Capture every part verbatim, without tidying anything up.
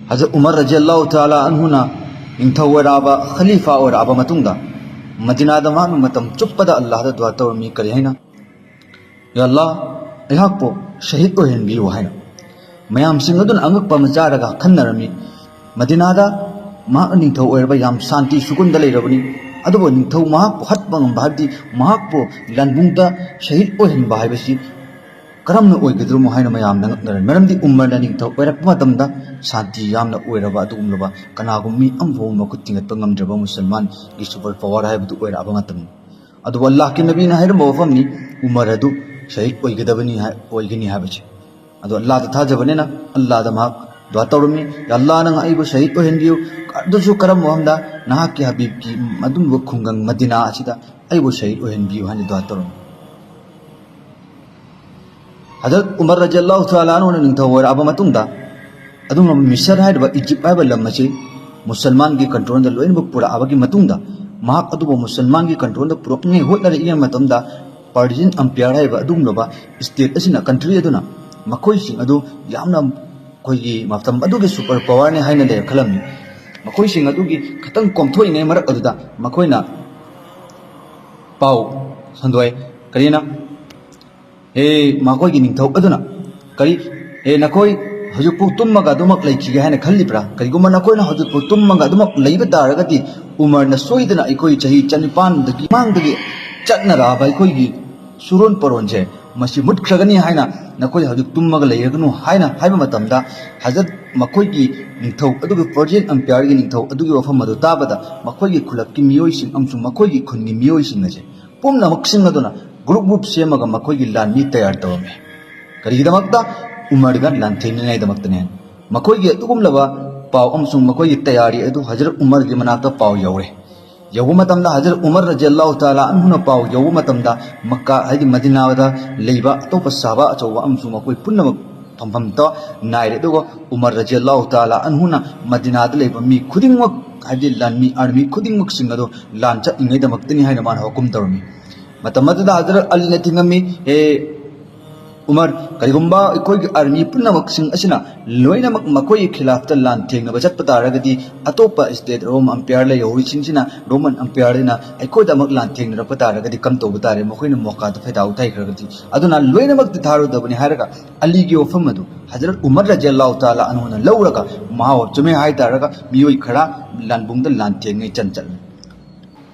ꯍꯖꯔꯠ ꯎꯃꯔ ꯔꯖꯤꯌꯜꯂꯥꯍꯨ ꯇꯥꯂꯥ ꯑꯟꯍꯨꯅ ꯅꯤꯡꯊꯧ ꯑꯣꯏꯔꯛꯑꯕ, ꯈꯂꯤꯐꯥ ꯑꯣꯏꯔꯛꯑꯕ ꯃꯇꯨꯡꯗ, ꯃꯗꯤꯅꯥꯗ ꯃꯍꯥꯛꯅ ꯃꯇꯝ ꯆꯨꯞꯄꯗ ꯑꯜꯂꯥꯍꯗ ꯗꯨꯋꯥ ꯇꯧꯔꯝꯃꯤ꯫ ꯀꯔꯤ ꯍꯥꯏꯅ? "ꯌꯥ ꯑꯜꯂꯥꯍ, ꯑꯩꯍꯥꯛꯄꯨ ꯁꯍꯤꯗ ꯑꯣꯏꯍꯟꯕꯤꯌꯨ" ꯍꯥꯏꯅ꯫ ꯃꯌꯥꯝꯁꯤꯡ ꯑꯗꯨꯅ ꯑꯉꯛꯄ ꯑꯃ ꯆꯥꯔꯒ ꯈꯟꯅꯔꯝꯃꯤ꯫ ꯃꯗꯤꯅꯥꯗ ꯃꯍꯥꯛꯅ ꯅꯤꯡꯊꯧ ꯑꯣꯏꯔꯕ ꯌꯥꯝ ꯁꯥꯟꯇꯤ ꯁꯨꯒꯨꯟꯗ ꯂꯩꯔꯕꯅꯤ, ꯑꯗꯨꯕꯨ ꯅꯤꯡꯊꯧ ꯃꯍꯥꯛꯄꯨ ꯍꯠꯄ ꯉꯝꯕ, ꯍꯥꯏꯕꯗꯤ ꯃꯍꯥꯛꯄꯨ ꯂꯥꯟꯕꯨꯡꯗ ꯁꯍꯤꯗ ꯑꯣꯏꯍꯟꯕ ꯍꯥꯏꯕꯁꯤ ꯀꯔꯝꯅ ꯑꯣꯏꯒꯗ꯭ꯔꯣꯃꯣ ꯍꯥꯏꯅ ꯃꯌꯥꯝꯅ ꯉꯛꯅꯔꯝꯃꯤ꯫ ꯃꯔꯝꯗꯤ ꯎꯃꯔꯅ ꯅꯤꯡꯊꯧ ꯑꯣꯏꯔꯛꯄ ꯃꯇꯝꯗ ꯁꯥꯟꯇꯤ ꯌꯥꯝꯅ ꯑꯣꯏꯔꯕ ꯑꯗꯨꯒꯨꯝꯂꯕ ꯀꯅꯥꯒꯨꯝꯕ ꯃꯤ ꯑꯃꯐꯥꯎꯕ ꯃꯈꯨꯠ ꯊꯤꯡꯒꯠꯄ ꯉꯝꯗ꯭ꯔꯕ ꯃꯨꯁꯜꯃꯥꯟꯒꯤ ꯁꯨꯄꯔ ꯄꯋꯥꯔ ꯍꯥꯏꯕꯗꯨ ꯑꯣꯏꯔꯛꯑꯕ ꯉꯥꯛꯇꯅꯤ꯫ ꯑꯗꯨꯕꯨ ꯑꯜꯂꯥꯍꯀꯤ ꯅꯕꯤꯅ ꯍꯥꯏꯔꯝꯕ ꯋꯥꯐꯝꯅꯤ, ꯎꯃꯔ ꯑꯗꯨ ꯁꯍꯤꯗ ꯑꯣꯏꯒꯗꯕꯅꯤ ꯍꯥꯏ-, ꯑꯣꯏꯒꯅꯤ ꯍꯥꯏꯕꯁꯦ꯫ ꯑꯗꯣ ꯑꯜꯂꯥꯍꯗ ꯊꯥꯖꯕꯅꯤꯅ ꯑꯜꯂꯥꯍꯗ ꯃꯍꯥꯛ ꯗꯨꯋꯥ ꯇꯧꯔꯝꯃꯤ, "ꯌꯥ ꯑꯜꯂꯥꯍ, ꯅꯪ ꯑꯩꯕꯨ ꯁꯍꯤꯗ ꯑꯣꯏꯍꯟꯕꯤꯌꯨ, ꯑꯗꯨꯁꯨ ꯀꯔꯝꯕ ꯃꯐꯝꯗ? ꯅꯍꯥꯛꯀꯤ ꯍꯕꯤꯕꯀꯤ ꯑꯗꯨꯝꯕ ꯈꯨꯡꯒꯪ ꯃꯗꯤꯅꯥ ꯑꯁꯤꯗ ꯑꯩꯕꯨ ꯁꯍꯤꯗ ꯑꯣꯏꯍꯟꯕꯤꯌꯨ" ꯍꯥꯏꯅ ꯗꯨꯋꯥ ꯇꯧꯔꯝꯃꯤ꯫ ꯍꯖꯔꯠ ꯎꯃꯔ ꯔꯖꯤꯌꯜꯂꯥꯍꯨ ꯇꯥꯂꯥ ꯑꯟꯍꯨꯅ ꯅꯤꯡꯊꯧ ꯑꯣꯏꯔꯛꯑꯕ ꯃꯇꯨꯡꯗ, ꯑꯗꯨꯒꯨꯝꯂꯕ ꯃꯤꯁꯔ ꯍꯥꯏꯔꯤꯕ ꯏꯖꯤꯞ ꯍꯥꯏꯕ ꯂꯝ ꯑꯁꯤ ꯃꯨꯁꯜꯃꯥꯟꯒꯤ ꯀꯟꯇ꯭ꯔꯣꯜꯗ ꯂꯣꯏꯅꯃꯛ ꯄꯨꯔꯛꯑꯕꯒꯤ ꯃꯇꯨꯡꯗ, ꯃꯍꯥꯛ ꯑꯗꯨꯕꯨ ꯃꯨꯁꯜꯃꯥꯟꯒꯤ ꯀꯟꯇ꯭ꯔꯣꯜꯗ ꯄꯨꯔꯛꯅꯤꯡꯉꯥꯏ ꯍꯣꯠꯅꯔꯛꯏꯉꯩ ꯃꯇꯝꯗ, ꯄꯥꯔꯁꯤꯌꯟ ꯑꯝꯄꯤꯌꯔ ꯍꯥꯏꯔꯤꯕ ꯑꯗꯨꯒꯨꯝꯂꯕ ꯁ꯭ꯇꯦꯠ ꯑꯁꯤꯅ, ꯀꯟꯇ꯭ꯔꯤ ꯑꯗꯨꯅ ꯃꯈꯣꯏꯁꯤꯡ ꯑꯗꯨ ꯌꯥꯝꯅ ꯑꯩꯈꯣꯏꯒꯤ ꯃꯇꯝ ꯑꯗꯨꯒꯤ ꯁꯨꯄꯔ ꯄꯋꯥꯔꯅꯤ ꯍꯥꯏꯅ ꯂꯩꯔ ꯈꯜꯂꯝꯃꯤ꯫ ꯃꯈꯣꯏꯁꯤꯡ ꯑꯗꯨꯒꯤ ꯈꯤꯇꯪ ꯀꯣꯝꯊꯣꯛꯏꯉꯩ ꯃꯔꯛ ꯑꯗꯨꯗ ꯃꯈꯣꯏꯅ ꯄꯥꯎ ꯁꯟꯗꯣꯛꯑꯦ꯫ ꯀꯔꯤꯅ? ꯍꯦ, ꯃꯈꯣꯏꯒꯤ ꯅꯤꯡꯊꯧ ꯑꯗꯨꯅ, ꯀꯔꯤ, "ꯍꯦ, ꯅꯈꯣꯏ ꯍꯧꯖꯤꯛꯄꯨ ꯇꯨꯝꯃꯒ ꯑꯗꯨꯃꯛ ꯂꯩꯈꯤꯒꯦ ꯍꯥꯏꯅ ꯈꯜꯂꯤꯕ꯭ꯔꯥ? ꯀꯔꯤꯒꯨꯝꯕ ꯅꯈꯣꯏꯅ ꯍꯧꯖꯤꯛꯄꯨ ꯇꯨꯝꯃꯒ ꯑꯗꯨꯃꯛ ꯂꯩꯕ ꯇꯥꯔꯒꯗꯤ, ꯎꯃꯔꯅ ꯁꯣꯏꯗꯅ ꯑꯩꯈꯣꯏ ꯆꯍꯤ ꯆꯅꯤꯄꯥꯟꯗꯒꯤ ꯃꯃꯥꯡꯗꯒꯤ ꯆꯠꯅꯔꯛꯑꯕ ꯑꯩꯈꯣꯏꯒꯤ ꯁꯨꯔꯣꯟ ꯄꯔꯣꯟꯁꯦ ꯃꯁꯤ ꯃꯨꯠꯈ꯭ꯔꯒꯅꯤ ꯍꯥꯏꯅ ꯅꯈꯣꯏ ꯍꯧꯖꯤꯛ ꯇꯨꯝꯃꯒ ꯂꯩꯔꯒꯅꯨ" ꯍꯥꯏꯅ ꯍꯥꯏꯕ ꯃꯇꯝꯗ, ꯍꯖꯔꯠ ꯃꯈꯣꯏꯒꯤ ꯅꯤꯡꯊꯧ ꯑꯗꯨꯒꯤ, ꯄꯔꯁꯤꯌꯟ ꯑꯝꯄꯤꯌꯔꯒꯤ ꯅꯤꯡꯊꯧ ꯑꯗꯨꯒꯤ ꯋꯥꯐꯝ ꯑꯗꯨ ꯇꯥꯕꯗ, ꯃꯈꯣꯏꯒꯤ ꯈꯨꯜꯂꯛꯀꯤ ꯃꯤꯑꯣꯏꯁꯤꯡ ꯑꯃꯁꯨꯡ ꯃꯈꯣꯏꯒꯤ ꯈꯨꯟꯒꯤ ꯃꯤꯑꯣꯏꯁꯤꯡ ꯑꯁꯦ ꯄꯨꯝꯅꯃꯛꯁꯤꯡ ꯑꯗꯨꯅ ꯒ꯭ꯔꯨꯞ ꯒ꯭ꯔꯨꯞ ꯁꯦꯝꯃꯒ ꯃꯈꯣꯏꯒꯤ ꯂꯥꯟꯃꯤ ꯇꯌꯥꯔ ꯇꯧꯔꯝꯃꯤ꯫ ꯀꯔꯤꯒꯤꯗꯃꯛꯇ? ꯎꯃꯔꯒ ꯂꯥꯟꯊꯦꯡꯅꯉꯥꯏꯗꯃꯛꯇꯅꯦ꯫ ꯃꯈꯣꯏꯒꯤ ꯑꯗꯨꯒꯨꯝꯂꯕ ꯄꯥꯎ ꯑꯃꯁꯨꯡ ꯃꯈꯣꯏꯒꯤ ꯇꯌꯥꯔꯤ ꯑꯗꯨ ꯍꯖꯔꯠ ꯎꯃꯔꯒꯤ ꯃꯅꯥꯛꯇ ꯄꯥꯎ ꯌꯧꯔꯦ꯫ ꯌꯧꯕ ꯃꯇꯝꯗ, ꯍꯖꯔꯠ ꯎꯃꯔ ꯔꯖꯤꯌꯜꯂꯥꯍꯨ ꯇꯥꯂꯥ ꯑꯟꯍꯨꯅ ꯄꯥꯎ ꯌꯧꯕ ꯃꯇꯝꯗ, ꯃꯛꯀꯥ, ꯍꯥꯏꯗꯤ ꯃꯗꯤꯅꯥꯗ ꯂꯩꯕ ꯑꯇꯣꯞꯄ ꯁꯍꯥꯕꯥ ꯑꯆꯧꯕ ꯑꯃꯁꯨꯡ ꯃꯈꯣꯏ ꯄꯨꯝꯅꯃꯛ ꯐꯝꯐꯝꯗ ꯅꯥꯏꯔꯦ꯫ ꯑꯗꯨꯒ ꯎꯃꯔ ꯔꯖꯤꯌꯜꯂꯥꯍꯨ ꯇꯥꯂꯥ ꯑꯟꯍꯨꯅ ꯃꯗꯤꯅꯥꯗ ꯂꯩꯕ ꯃꯤ ꯈꯨꯗꯤꯡꯃꯛ, ꯍꯥꯏꯗꯤ ꯂꯥꯟꯃꯤ, ꯑꯥꯔꯃꯤ ꯈꯨꯗꯤꯡꯃꯛꯁꯤꯡ ꯑꯗꯨ ꯂꯥꯟ ꯆꯠꯅꯤꯡꯉꯩꯗꯃꯛꯇꯅꯤ ꯍꯥꯏꯅ ꯃꯥꯅ ꯍꯨꯀꯨꯝ ꯇꯧꯔꯝꯃꯤ꯫ ꯃꯇꯝ ꯑꯗꯨꯗ ꯍꯖꯔꯠ ꯑꯂꯤꯅ ꯊꯤꯡꯉꯝꯃꯤ, "ꯍꯦ, ꯎꯃꯔ, ꯀꯔꯤꯒꯨꯝꯕ ꯑꯩꯈꯣꯏꯒꯤ ꯑꯥꯔꯃꯤ ꯄꯨꯝꯅꯃꯛꯁꯤꯡ ꯑꯁꯤꯅ ꯂꯣꯏꯅꯃꯛ ꯃꯈꯣꯏꯒꯤ ꯈꯤꯂꯥꯐꯇ ꯂꯥꯟ ꯊꯦꯡꯅꯕ ꯆꯠꯄ ꯇꯥꯔꯒꯗꯤ, ꯑꯇꯣꯞꯄ ꯁ꯭ꯇꯦꯠ ꯔꯣꯝ ꯑꯝꯄꯤꯌꯔ ꯂꯩꯍꯧꯔꯤꯁꯤꯡꯁꯤꯅ, ꯔꯣꯃꯟ ꯑꯝꯄꯤꯌꯔꯗꯨꯅ ꯑꯩꯈꯣꯏꯗꯃꯛ ꯂꯥꯟ ꯊꯦꯡꯅꯔꯛꯄ ꯇꯥꯔꯒꯗꯤ ꯀꯝ ꯇꯧꯕ ꯇꯥꯔꯦ? ꯃꯈꯣꯏꯅ ꯃꯣꯀꯥꯗ ꯐꯥꯏꯗꯥ ꯎꯊꯩꯈ꯭ꯔꯒꯗꯤ꯫ ꯑꯗꯨꯅ ꯂꯣꯏꯅꯃꯛꯇꯤ ꯊꯥꯔꯣꯏꯗꯕꯅꯤ ꯍꯥꯏꯔꯒ ꯑꯂꯤꯒꯤ ꯋꯥꯐꯝ ꯑꯗꯨ ꯍꯖꯔꯠ ꯎꯃꯔ ꯔꯖꯤꯌꯜꯂꯥꯍꯨ ꯇꯥꯂꯥ ꯑꯟꯍꯨꯅ ꯂꯧꯔꯒ ꯃꯍꯥꯛ ꯆꯨꯝꯃꯦ ꯍꯥꯏꯇꯥꯔꯒ ꯃꯤꯑꯣꯏ ꯈꯔ ꯂꯥꯟꯕꯨꯡꯗ ꯂꯥꯟ ꯊꯦꯡꯅꯩ ꯆꯟ ꯆꯠꯂꯤ꯫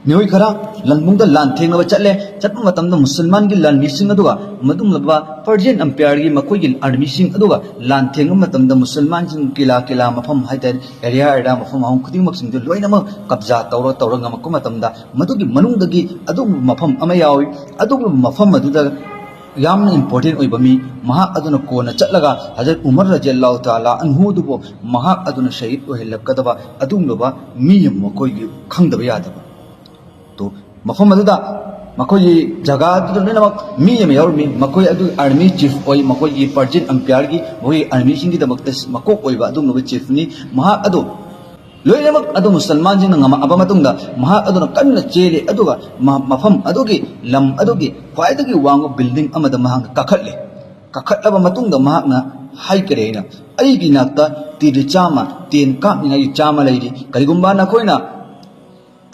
ꯃꯤꯑꯣꯏ ꯈꯔ ꯂꯥꯟꯕꯨꯡꯗ ꯂꯥꯟ ꯊꯦꯡꯅꯕ ꯆꯠꯂꯦ꯫ ꯆꯠꯄ ꯃꯇꯝꯗ ꯃꯨꯁꯜꯃꯥꯟꯒꯤ ꯂꯥꯟꯃꯤꯁꯤꯡ ꯑꯗꯨꯒ ꯃꯗꯨꯒꯨꯝꯂꯕ ꯄꯔꯁꯤꯌꯟ ꯑꯝꯄꯤꯌꯔꯒꯤ ꯃꯈꯣꯏꯒꯤ ꯑꯥꯔꯃꯤꯁꯤꯡ ꯑꯗꯨꯒ ꯂꯥꯟ ꯊꯦꯡꯕ ꯃꯇꯝꯗ ꯃꯨꯁꯜꯃꯥꯟꯁꯤꯡ ꯀꯤꯂꯥ ꯀꯤꯂꯥ ꯃꯐꯝ ꯍꯥꯏꯇꯥꯔꯦ, ꯑꯦꯔꯤꯌꯥ ꯑꯦꯔꯤꯌꯥ ꯃꯐꯝ ꯃꯐꯝ ꯈꯨꯗꯤꯡꯃꯛꯁꯤꯡꯗꯨ ꯂꯣꯏꯅꯃꯛ ꯀꯕꯖꯥ ꯇꯧꯔ ꯇꯧꯔ ꯉꯝꯃꯛꯄ ꯃꯇꯝꯗ ꯃꯗꯨꯒꯤ ꯃꯅꯨꯡꯗꯒꯤ ꯑꯗꯨꯒꯨꯝꯕ ꯃꯐꯝ ꯑꯃ ꯌꯥꯎꯏ꯫ ꯑꯗꯨꯒꯨꯝꯕ ꯃꯐꯝ ꯑꯗꯨꯗ ꯌꯥꯝꯅ ꯏꯝꯄꯣꯔꯇꯦꯟ ꯑꯣꯏꯕ ꯃꯤ ꯃꯍꯥꯛ ꯑꯗꯨꯅ ꯀꯣꯟꯅ ꯆꯠꯂꯒ ꯍꯖꯔꯠ ꯎꯃꯔ ꯔꯖꯤꯌꯜꯂꯥꯍꯨ ꯇꯥꯂꯥ ꯑꯟꯍꯨ ꯑꯗꯨꯕꯨ ꯃꯍꯥꯛ ꯑꯗꯨꯅ ꯁꯍꯤꯗ ꯑꯣꯏꯍꯜꯂꯛꯀꯗꯕ ꯑꯗꯨꯒꯨꯝꯂꯕ ꯃꯤ ꯑꯃ ꯃꯈꯣꯏꯒꯤ ꯈꯪꯗꯕ ꯌꯥꯗꯕ꯫ ꯇꯣ, ꯃꯐꯝ ꯑꯗꯨꯗ ꯃꯈꯣꯏꯒꯤ ꯖꯒꯥ ꯑꯗꯨꯗ ꯂꯣꯏꯅꯃꯛ ꯃꯤ ꯑꯃ ꯌꯥꯎꯔꯝꯃꯤ꯫ ꯃꯈꯣꯏ ꯑꯗꯨ ꯑꯥꯔꯃꯤ ꯆꯤꯐ ꯑꯣꯏ, ꯃꯈꯣꯏꯒꯤ ꯄꯔꯁꯤꯌꯟ ꯑꯝꯄꯤꯌꯔꯒꯤ ꯃꯈꯣꯏꯒꯤ ꯑꯥꯔꯃꯤꯁꯤꯡꯒꯤꯗꯃꯛꯇ ꯃꯀꯣꯛ ꯑꯣꯏꯕ ꯑꯗꯨꯒꯨꯝꯂꯕ ꯆꯤꯐꯅꯤ꯫ ꯃꯍꯥꯛ ꯑꯗꯨ ꯂꯣꯏꯅꯃꯛ ꯑꯗꯨ ꯃꯨꯁꯜꯃꯥꯟꯁꯤꯡꯅ ꯉꯝꯃꯛꯑꯕ ꯃꯇꯨꯡꯗ ꯃꯍꯥꯛ ꯑꯗꯨꯅ ꯀꯟꯅ ꯆꯦꯜꯂꯤ, ꯑꯗꯨꯒ ꯃ-, ꯃꯐꯝ ꯑꯗꯨꯒꯤ, ꯂꯝ ꯑꯗꯨꯒꯤ ꯈ꯭ꯋꯥꯏꯗꯒꯤ ꯋꯥꯡꯕ ꯕꯤꯜꯗꯤꯡ ꯑꯃꯗ ꯃꯍꯥꯛꯅ ꯀꯥꯈꯠꯂꯦ꯫ ꯀꯥꯈꯠꯂꯕ ꯃꯇꯨꯡꯗ ꯃꯍꯥꯛꯅ ꯍꯥꯏꯈꯔꯦ, ꯑꯩꯅ, "ꯑꯩꯒꯤ ꯏꯅꯥꯛꯇ ꯇꯤꯔ ꯆꯥꯝꯃ, ꯇꯦꯟ ꯀꯥꯞꯅꯤꯡꯉꯥꯏꯒꯤ ꯆꯥꯝꯃ ꯂꯩꯔꯤ꯫ ꯀꯔꯤꯒꯨꯝꯕ ꯅꯈꯣꯏꯅ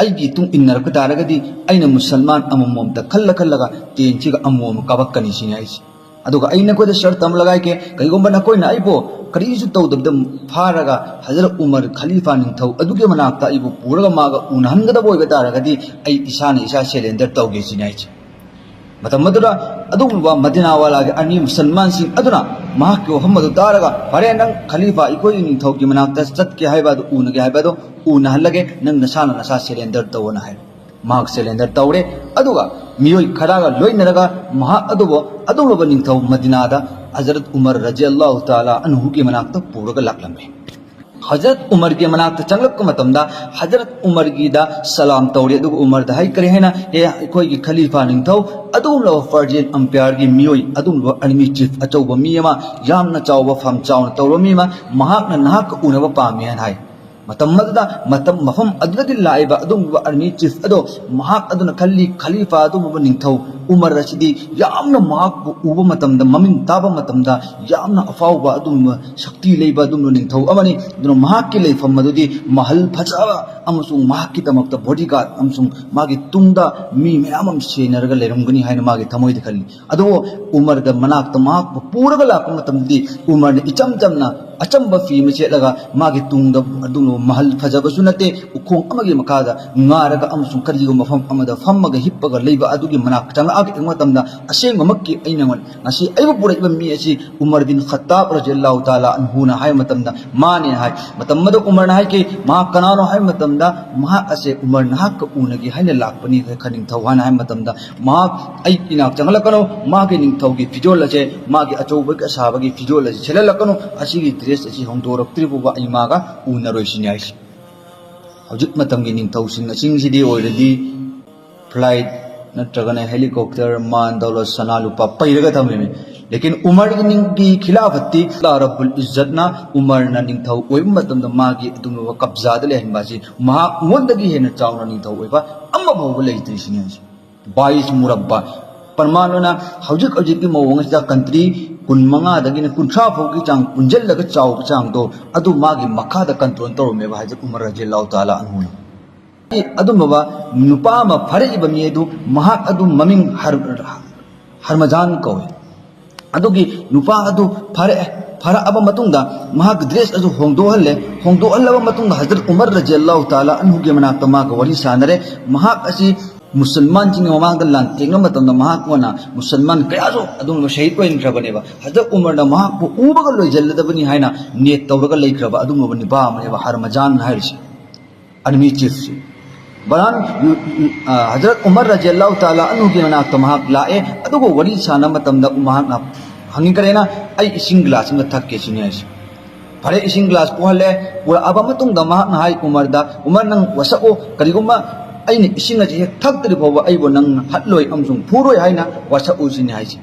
ꯑꯩꯒꯤ ꯇꯨꯡ ꯏꯟꯅꯔꯛꯄ ꯇꯥꯔꯒꯗꯤ ꯑꯩꯅ ꯃꯨꯁꯜꯃꯥꯟ ꯑꯃꯃꯝꯇ ꯈꯜꯂ ꯈꯜꯂꯒ ꯇꯦꯟꯁꯤꯒ ꯑꯃꯃꯝ ꯀꯥꯞꯄꯛꯀꯅꯤ," ꯁꯤꯅꯤ ꯍꯥꯏꯁꯦ꯫ "ꯑꯗꯨꯒ ꯑꯩ ꯅꯈꯣꯏꯗ ꯁꯔꯠ ꯑꯃ ꯂꯒꯥꯏꯒꯦ, ꯀꯔꯤꯒꯨꯝꯕ ꯅꯈꯣꯏꯅ ꯑꯩꯕꯨ ꯀꯔꯤꯁꯨ ꯇꯧꯗꯕꯤꯗ ꯐꯥꯔꯒ ꯍꯖꯔꯠ ꯎꯃꯔ ꯈꯂꯤꯐꯥ ꯅꯤꯡꯊꯧ ꯑꯗꯨꯒꯤ ꯃꯅꯥꯛꯇ ꯑꯩꯕꯨ ꯄꯨꯔꯒ ꯃꯥꯒ ꯎꯅꯍꯟꯒꯗꯕ ꯑꯣꯏꯕ ꯇꯥꯔꯒꯗꯤ ꯑꯩ ꯏꯁꯥꯅ ꯏꯁꯥ ꯁꯦꯔꯦꯟꯗꯔ ꯇꯧꯒꯦ," ꯁꯤꯅꯤ ꯍꯥꯏꯁꯦ꯫ ꯃꯇꯝ ꯑꯗꯨꯗ ꯑꯗꯨꯒꯨꯝꯂꯕ ꯃꯗꯤꯅꯥꯋꯥꯂꯥꯒꯤ ꯑꯥꯔꯃꯤ ꯃꯨꯁꯜꯃꯥꯟꯁꯤꯡ ꯑꯗꯨꯅ ꯃꯍꯥꯛꯀꯤ ꯋꯥꯐꯝ ꯑꯗꯨ ꯇꯥꯔꯒ, "ꯐꯔꯦ, ꯅꯪ ꯈꯂꯤꯐꯥ ꯑꯩꯈꯣꯏꯒꯤ ꯅꯤꯡꯊꯧꯒꯤ ꯃꯅꯥꯛꯇ ꯆꯠꯀꯦ ꯍꯥꯏꯕ ꯑꯗꯨ, ꯎꯅꯒꯦ ꯍꯥꯏꯕ ꯑꯗꯨ ꯎꯅꯍꯜꯂꯒꯦ, ꯅꯪ ꯅꯁꯥꯅ ꯅꯁꯥ ꯁꯦꯔꯦꯟꯗꯔ ꯇꯧꯑꯣꯅ" ꯍꯥꯏꯔꯦ꯫ ꯃꯍꯥꯛ ꯁꯦꯔꯦꯟꯗꯔ ꯇꯧꯔꯦ꯫ ꯑꯗꯨꯒ ꯃꯤꯑꯣꯏ ꯈꯔꯒ ꯂꯣꯏꯅꯔꯒ ꯃꯍꯥꯛ ꯑꯗꯨꯕꯨ ꯑꯗꯨꯒꯨꯝꯂꯕ ꯅꯤꯡꯊꯧ ꯃꯗꯤꯅꯥꯗ ꯍꯖꯔꯠ ꯎꯃꯔ ꯔꯖꯤꯌꯜꯂꯥꯍꯨ ꯇꯥꯂꯥ ꯑꯟꯍꯨꯒꯤ ꯃꯅꯥꯛꯇ ꯄꯨꯔꯒ ꯂꯥꯛꯂꯝꯃꯤ꯫ ꯍꯖꯔꯠ ꯎꯃꯔꯒꯤ ꯃꯅꯥꯛꯇ ꯆꯪꯂꯛꯄ ꯃꯇꯝꯗ ꯍꯖꯔꯠ ꯎꯃꯔꯒꯤꯗ ꯁꯂꯥꯝ ꯇꯧꯔꯦ, ꯑꯗꯨꯒ ꯎꯃꯔꯗ ꯍꯥꯏꯈꯔꯦ ꯍꯥꯏꯅ, "ꯍꯦ ꯑꯩꯈꯣꯏꯒꯤ ꯈꯂꯤꯐꯥ ꯅꯤꯡꯊꯧ, ꯑꯗꯨꯒꯨꯝꯂꯕ ꯄꯔꯁꯤꯌꯟ ꯑꯝꯄꯤꯌꯔꯒꯤ ꯃꯤꯑꯣꯏ, ꯑꯗꯨꯒꯨꯝꯂꯕ ꯑꯥꯔꯃꯤ ꯆꯤꯐ ꯑꯆꯧꯕ ꯃꯤ ꯑꯃ, ꯌꯥꯝꯅ ꯆꯥꯎꯕ ꯐꯝ ꯆꯥꯎꯅ ꯇꯧꯔꯕ ꯃꯤ ꯑꯃ, ꯃꯍꯥꯛꯅ ꯅꯍꯥꯛꯀ ꯎꯅꯕ ꯄꯥꯝꯃꯤ" ꯍꯥꯏꯅ ꯍꯥꯏ꯫ ꯃꯇꯝ ꯑꯗꯨꯗ, ꯃꯇꯝ, ꯃꯐꯝ ꯑꯗꯨꯗꯒꯤ ꯂꯥꯛꯏꯕ ꯑꯗꯨꯒꯨꯝꯕ army chief ꯑꯗꯣ, ꯃꯍꯥꯛ ꯑꯗꯨꯅ ꯈꯜꯂꯤ, ꯈꯂꯤꯐꯥ ꯑꯗꯨꯒꯨꯝꯕ ꯅꯤꯡꯊꯧ ꯎꯃꯔ ꯑꯁꯤꯗꯤ ꯌꯥꯝꯅ ꯃꯍꯥꯛꯄꯨ ꯎꯕ ꯃꯇꯝꯗ, ꯃꯃꯤꯡ ꯇꯥꯕ ꯃꯇꯝꯗ ꯌꯥꯝꯅ ꯑꯐꯥꯎꯕ ꯑꯗꯨꯒꯨꯝꯕ ꯁꯛꯇꯤ ꯂꯩꯕ ꯑꯗꯨꯒꯨꯝꯕ ꯅꯤꯡꯊꯧ ꯑꯃꯅꯤ꯫ ꯑꯗꯨꯅ ꯃꯍꯥꯛꯀꯤ ꯂꯩꯐꯝ ꯑꯗꯨꯗꯤ ꯃꯍꯜ ꯐꯖꯕ ꯑꯃꯁꯨꯡ ꯃꯍꯥꯛꯀꯤꯗꯃꯛꯇ bodyguard ꯑꯃꯁꯨꯡ ꯃꯥꯒꯤ ꯇꯨꯡꯗ ꯃꯤ ꯃꯌꯥꯝ ꯑꯃ ꯁꯦꯟꯅꯔꯒ ꯂꯩꯔꯝꯒꯅꯤ ꯍꯥꯏꯅ ꯃꯥꯒꯤ ꯊꯃꯣꯏꯗ ꯈꯜꯂꯤ꯫ ꯑꯗꯨꯕꯨ ꯎꯃꯔꯒ ꯃꯅꯥꯛꯇ ꯃꯍꯥꯛꯄꯨ ꯄꯨꯔꯒ ꯂꯥꯛꯄ ꯃꯇꯝꯗꯗꯤ ꯎꯃꯔꯅ ꯏꯆꯝ ꯆꯝꯅ ꯑꯆꯝꯕ ꯐꯤ ꯑꯃ ꯁꯦꯠꯂꯒ ꯃꯥꯒꯤ ꯇꯨꯡꯗ ꯑꯗꯨꯒꯨꯝꯂꯕ ꯃꯍꯜ ꯐꯖꯕꯁꯨ ꯅꯠꯇꯦ, ꯎꯈꯣꯡ ꯑꯃꯒꯤ ꯃꯈꯥꯗ ꯉꯥꯔꯒ ꯑꯃꯁꯨꯡ ꯀꯔꯤꯒꯨꯝꯕ ꯃꯐꯝ ꯑꯃꯗ ꯐꯝꯃꯒ ꯍꯤꯞꯄꯒ ꯂꯩꯕ ꯑꯗꯨꯒꯤ ꯃꯅꯥꯛ ꯆꯪꯂꯛꯑꯒ ꯌꯦꯡꯕ ꯃꯇꯝꯗ, ꯑꯁꯦꯡꯕꯃꯛꯀꯤ ꯑꯩꯅ ꯉꯁꯤ ꯑꯩꯕꯨ ꯄꯨꯔꯛꯏꯕ ꯃꯤ ꯑꯁꯤ ꯎꯃꯔ ꯕꯤꯟ ꯈꯠꯇꯥꯕ ꯔꯖꯤꯌꯜꯂꯥꯍꯨ ꯇꯥꯂꯥ ꯑꯟꯍꯨꯅ ꯍꯥꯏꯕ ꯃꯇꯝꯗ, ꯃꯥꯅꯦ ꯍꯥꯏ꯫ ꯃꯇꯝ ꯑꯗꯨꯗ ꯎꯃꯔꯅ ꯍꯥꯏꯈꯤ, ꯃꯍꯥꯛ ꯀꯅꯥꯅꯣ ꯍꯥꯏꯕ ꯃꯇꯝꯗ, ꯃꯍꯥꯛ ꯑꯁꯦ ꯎꯃꯔ ꯅꯍꯥꯛꯀ ꯎꯅꯒꯦ ꯍꯥꯏꯅ ꯂꯥꯛꯄꯅꯤ, ꯈꯅꯤꯡꯊꯧ ꯍꯥꯏꯅ ꯍꯥꯏꯕ ꯃꯇꯝꯗ, ꯃꯍꯥꯛ ꯑꯩ ꯏꯅꯥꯛ ꯆꯪꯍꯜꯂꯛꯀꯅꯨ, ꯃꯥꯒꯤ ꯅꯤꯡꯊꯧꯒꯤ ꯐꯤꯖꯣꯜ ꯑꯁꯦ, ꯃꯥꯒꯤ ꯑꯆꯧꯕꯒꯤ ꯑꯁꯥꯕꯒꯤ ꯐꯤꯖꯣꯜ ꯑꯁꯤ ꯁꯦꯠꯍꯜꯂꯛꯀꯅꯨ, ꯑꯁꯤꯒꯤ dress ꯑꯁꯤ ꯍꯣꯡꯗꯣꯔꯛꯇ꯭ꯔꯤ ꯐꯥꯎꯕ ꯑꯩ ꯃꯥꯒ ꯎꯅꯔꯣꯏ ꯁꯤꯅꯤ ꯍꯥꯏꯁꯤ꯫ ꯍꯧꯖꯤꯛ ꯃꯇꯝꯒꯤ ꯅꯤꯡꯊꯧꯁꯤꯡ ꯑꯁꯤꯡꯁꯤꯗꯤ ꯑꯣꯏꯔꯗꯤ flight ꯅꯠꯇ꯭ꯔꯒꯅ helicopter, ꯃꯥꯟ ꯗꯧꯂꯠ, ꯁꯅꯥ ꯂꯨꯄꯥ ꯄꯩꯔꯒ ꯊꯝꯃꯤꯃꯤ꯫ ꯂꯦꯀꯤꯟ ꯎꯃꯔꯒꯤ ꯈꯤꯂꯥꯐꯠꯇꯤ ꯑꯜꯂꯥ ꯔꯕꯨꯜ ꯏꯖꯠꯅ ꯎꯃꯔꯅ ꯅꯤꯡꯊꯧ ꯑꯣꯏꯕ ꯃꯇꯝꯗ ꯃꯥꯒꯤ ꯑꯗꯨꯒꯨꯝꯂꯕ ꯀꯕꯖꯥꯗ ꯂꯩꯍꯟꯕ ꯑꯁꯤ ꯃꯍꯥꯛ ꯃꯉꯣꯟꯗꯒꯤ ꯍꯦꯟꯅ ꯆꯥꯎꯅ ꯅꯤꯡꯊꯧ ꯑꯣꯏꯕ ꯑꯃ ꯐꯥꯎꯕ ꯂꯩꯇ꯭ꯔꯤ ꯁꯤꯅꯤ ꯍꯥꯏꯁꯦ꯫ ꯕꯥꯏꯁ ꯃꯨꯔꯕꯥ꯫ ꯄ꯭ꯔꯃꯥꯟ ꯑꯣꯏꯅ ꯍꯧꯖꯤꯛ ꯍꯧꯖꯤꯛꯀꯤ ꯃꯑꯣꯡ ꯑꯁꯤꯗ country ꯀꯨꯟ ꯃꯉꯥꯗꯒꯤꯅ ꯀꯨꯟꯊ꯭ꯔꯥ ꯐꯥꯎꯒꯤ ꯆꯥꯡ ꯄꯨꯟꯁꯤꯜꯂꯒ ꯆꯥꯎꯕ ꯆꯥꯡꯗꯣ ꯑꯗꯨ ꯃꯥꯒꯤ ꯃꯈꯥꯗ control ꯇꯧꯔꯝꯃꯦꯕ ꯍꯥꯏꯖꯠ ꯎꯃꯔ ꯔꯖꯤꯌꯜꯂꯥꯍꯨ ꯇꯥꯂꯥ ꯑꯟꯍꯨꯅ꯫ ꯑꯗꯨꯝꯕ ꯅꯨꯄꯥ ꯑꯃ ꯐꯥꯔꯛꯏꯕ ꯃꯤ ꯑꯗꯨ, ꯃꯍꯥꯛ ꯑꯗꯨ ꯃꯃꯤꯡ ꯍꯔ-, ꯍꯔꯃꯖꯥꯟ ꯀꯧꯏ꯫ ꯑꯗꯨꯒꯤ ꯅꯨꯄꯥ ꯑꯗꯨ ꯐꯥꯔꯛꯑꯦ꯫ ꯐꯥꯔꯛꯑꯕ ꯃꯇꯨꯡꯗ ꯃꯍꯥꯛ dress ꯑꯗꯨ ꯍꯣꯡꯗꯣꯛꯍꯜꯂꯦ꯫ ꯍꯣꯡꯗꯣꯛꯍꯜꯂꯕ ꯃꯇꯨꯡꯗ ꯍꯖꯔꯠ ꯎꯃꯔ ꯔꯖꯤꯌꯜꯂꯥꯍꯨ ꯇꯥꯂꯥ ꯑꯟꯍꯨꯒꯤ ꯃꯅꯥꯛꯇ ꯃꯥꯒ ꯋꯥꯔꯤ ꯁꯥꯟꯅꯔꯦ꯫ ꯃꯍꯥꯛ ꯑꯁꯤ ꯃꯨꯁꯜꯃꯥꯟꯁꯤꯡꯒꯤ ꯃꯃꯥꯡꯗ ꯂꯥꯟꯊꯦꯡꯅꯕ ꯃꯇꯝꯗ ꯃꯍꯥꯛ ꯀꯣꯟꯅ ꯃꯨꯁꯜꯃꯥꯟ ꯀꯌꯥꯁꯨ ꯑꯗꯨꯝ ꯁꯍꯤꯗ ꯑꯣꯏꯍꯟꯈ꯭ꯔꯕꯅꯦꯕ꯫ ꯍꯖꯔꯠ ꯎꯃꯔꯅ ꯃꯍꯥꯛꯄꯨ ꯎꯕꯒ ꯂꯣꯏꯁꯤꯜꯂꯗꯕꯅꯤ ꯍꯥꯏꯅ ꯅꯤꯌꯠ ꯇꯧꯔꯒ ꯂꯩꯈ꯭ꯔꯕ ꯑꯗꯨꯒꯨꯝꯂꯕ ꯅꯨꯄꯥ ꯑꯃꯅꯦꯕ ꯍꯔꯃꯖꯥꯟ ꯍꯥꯏꯔꯤꯁꯦ꯫ Army chief ꯁꯤ꯫ ꯕꯔꯥꯟ, ꯌꯨ-, ꯌꯨ-, ꯑ, ꯍꯖꯔꯠ ꯎꯃꯔ ꯔꯖꯤꯌꯜꯂꯥꯍꯨ ꯇꯥꯂꯥ ꯑꯟꯍꯨꯒꯤ ꯃꯅꯥꯛꯇ ꯃꯍꯥꯛ ꯂꯥꯛꯑꯦ, ꯑꯗꯨꯒ ꯋꯥꯔꯤ ꯁꯥꯟꯅꯕ ꯃꯇꯝꯗ ꯃꯍꯥꯛꯅ ꯍꯪꯉꯤ, "ꯀꯔꯤꯅ ꯑꯩ ꯏꯁꯤꯡ glass ꯑꯃ ꯊꯛꯀꯦ" ꯁꯤꯅꯤ ꯍꯥꯏꯁꯦ꯫ ꯐꯔꯦ, ꯏꯁꯤꯡ glass ꯄꯨꯍꯜꯂꯦ꯫ ꯄꯨꯔꯛꯑꯕ ꯃꯇꯨꯡꯗ ꯃꯍꯥꯛꯅ ꯍꯥꯏ ꯎꯃꯔꯗ, "ꯎꯃꯔ, ꯅꯪ ꯋꯥꯁꯛꯎ, ꯀꯔꯤꯒꯨꯝꯕ ꯑꯩꯅ ꯏꯁꯤꯡ ꯑꯁꯤ ꯍꯦꯛ ꯊꯛꯇ꯭ꯔꯤ ꯐꯥꯎꯕ ꯑꯩꯕꯨ ꯅꯪꯅ ꯍꯠꯂꯣꯏ ꯑꯃꯁꯨꯡ ꯐꯨꯔꯣꯏ ꯍꯥꯏꯅ ꯋꯥꯁꯛꯎ" ꯁꯤꯅꯤ ꯍꯥꯏꯁꯦ꯫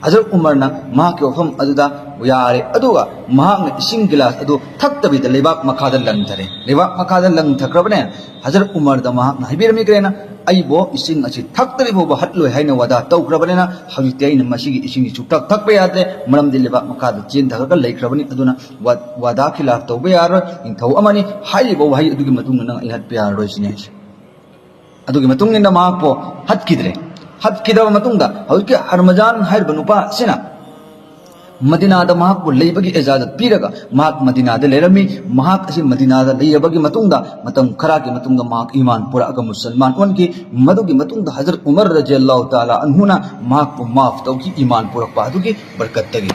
ꯍꯖꯔꯠ ꯎꯃꯔꯅ ꯃꯍꯥꯛꯀꯤ ꯋꯥꯐꯝ ꯑꯗꯨꯗ ꯌꯥꯔꯦ꯫ ꯑꯗꯨꯒ ꯃꯍꯥꯛꯅ ꯏꯁꯤꯡ ꯒꯤꯂꯥꯁ ꯑꯗꯨ ꯊꯛꯇꯕꯤꯗ ꯂꯩꯕꯥꯛ ꯃꯈꯥꯗ ꯂꯪꯊꯔꯦ꯫ ꯂꯩꯕꯥꯛ ꯃꯈꯥꯗ ꯂꯪꯊꯈ꯭ꯔꯕꯅꯦ꯫ ꯍꯖꯔꯠ ꯎꯃꯔꯗ ꯃꯍꯥꯛꯅ ꯍꯥꯏꯕꯤꯔꯝꯃꯤ ꯀꯔꯤꯅ, "ꯑꯩꯕꯨ ꯏꯁꯤꯡ ꯑꯁꯤ ꯊꯛꯇ꯭ꯔꯤ ꯐꯥꯎꯕ ꯍꯠꯂꯣꯏ" ꯍꯥꯏꯅ ꯋꯥꯗꯥ ꯇꯧꯈ꯭ꯔꯕꯅꯤꯅ, ꯍꯧꯖꯤꯛꯇꯤ ꯑꯩꯅ ꯃꯁꯤꯒꯤ ꯏꯁꯤꯡꯁꯤ ꯁꯨꯛꯊꯛ ꯊꯛꯄ ꯌꯥꯗ꯭ꯔꯦ, ꯃꯔꯝꯗꯤ ꯂꯩꯕꯥꯛ ꯃꯈꯥꯗ ꯆꯦꯟꯊꯈ꯭ꯔꯒ ꯂꯩꯈ꯭ꯔꯕꯅꯤ꯫ ꯑꯗꯨꯅ ꯋꯥ-, ꯋꯥꯗꯥ ꯈꯤꯂꯥꯐ ꯇꯧꯕ ꯌꯥꯔꯣꯏ, ꯅꯤꯡꯊꯧ ꯑꯃꯅꯤ꯫ ꯍꯥꯏꯔꯤꯕ ꯋꯥꯍꯩ ꯑꯗꯨꯒꯤ ꯃꯇꯨꯡꯗ ꯅꯪ ꯑꯩ ꯍꯠꯄ ꯌꯥꯔꯔꯣꯏ ꯁꯤꯅꯤ ꯍꯥꯏꯁꯦ꯫ ꯑꯗꯨꯒꯤ ꯃꯇꯨꯡ ꯏꯟꯅ ꯃꯍꯥꯛꯄꯨ ꯍꯠꯈꯤꯗ꯭ꯔꯦ꯫ ꯍꯠꯈꯤꯗꯕ ꯃꯇꯨꯡꯗ ꯍꯧꯖꯤꯛꯀꯤ ꯍꯔꯃꯖꯥꯟ ꯍꯥꯏꯔꯤꯕ ꯅꯨꯄꯥ ꯑꯁꯤꯅ ꯃꯗꯤꯅꯥꯗ ꯃꯍꯥꯛꯄꯨ ꯂꯩꯕꯒꯤ ꯏꯖꯥꯖꯠ ꯄꯤꯔꯒ ꯃꯍꯥꯛ ꯃꯗꯤꯅꯥꯗ ꯂꯩꯔꯝꯃꯤ꯫ ꯃꯍꯥꯛ ꯑꯁꯤ ꯃꯗꯤꯅꯥꯗ ꯂꯩꯔꯕꯒꯤ ꯃꯇꯨꯡꯗ ꯃꯇꯝ ꯈꯔꯒꯤ ꯃꯇꯨꯡꯗ ꯃꯍꯥꯛ ꯏꯃꯥꯟ ꯄꯨꯔꯛꯑꯒ ꯃꯨꯁꯜꯃꯥꯟ ꯑꯣꯟꯈꯤ꯫ ꯃꯗꯨꯒꯤ ꯃꯇꯨꯡꯗ ꯍꯖꯔꯠ ꯎꯃꯔ ꯔꯖꯤꯌꯜꯂꯥꯍꯨ ꯇꯥꯂꯥ ꯑꯟꯍꯨꯅ ꯃꯍꯥꯛꯄꯨ ꯃꯥꯐ ꯇꯧꯈꯤ, ꯏꯃꯥꯟ ꯄꯨꯔꯛꯄ ꯑꯗꯨꯒꯤ ꯕꯔꯀꯠꯇꯒꯤ꯫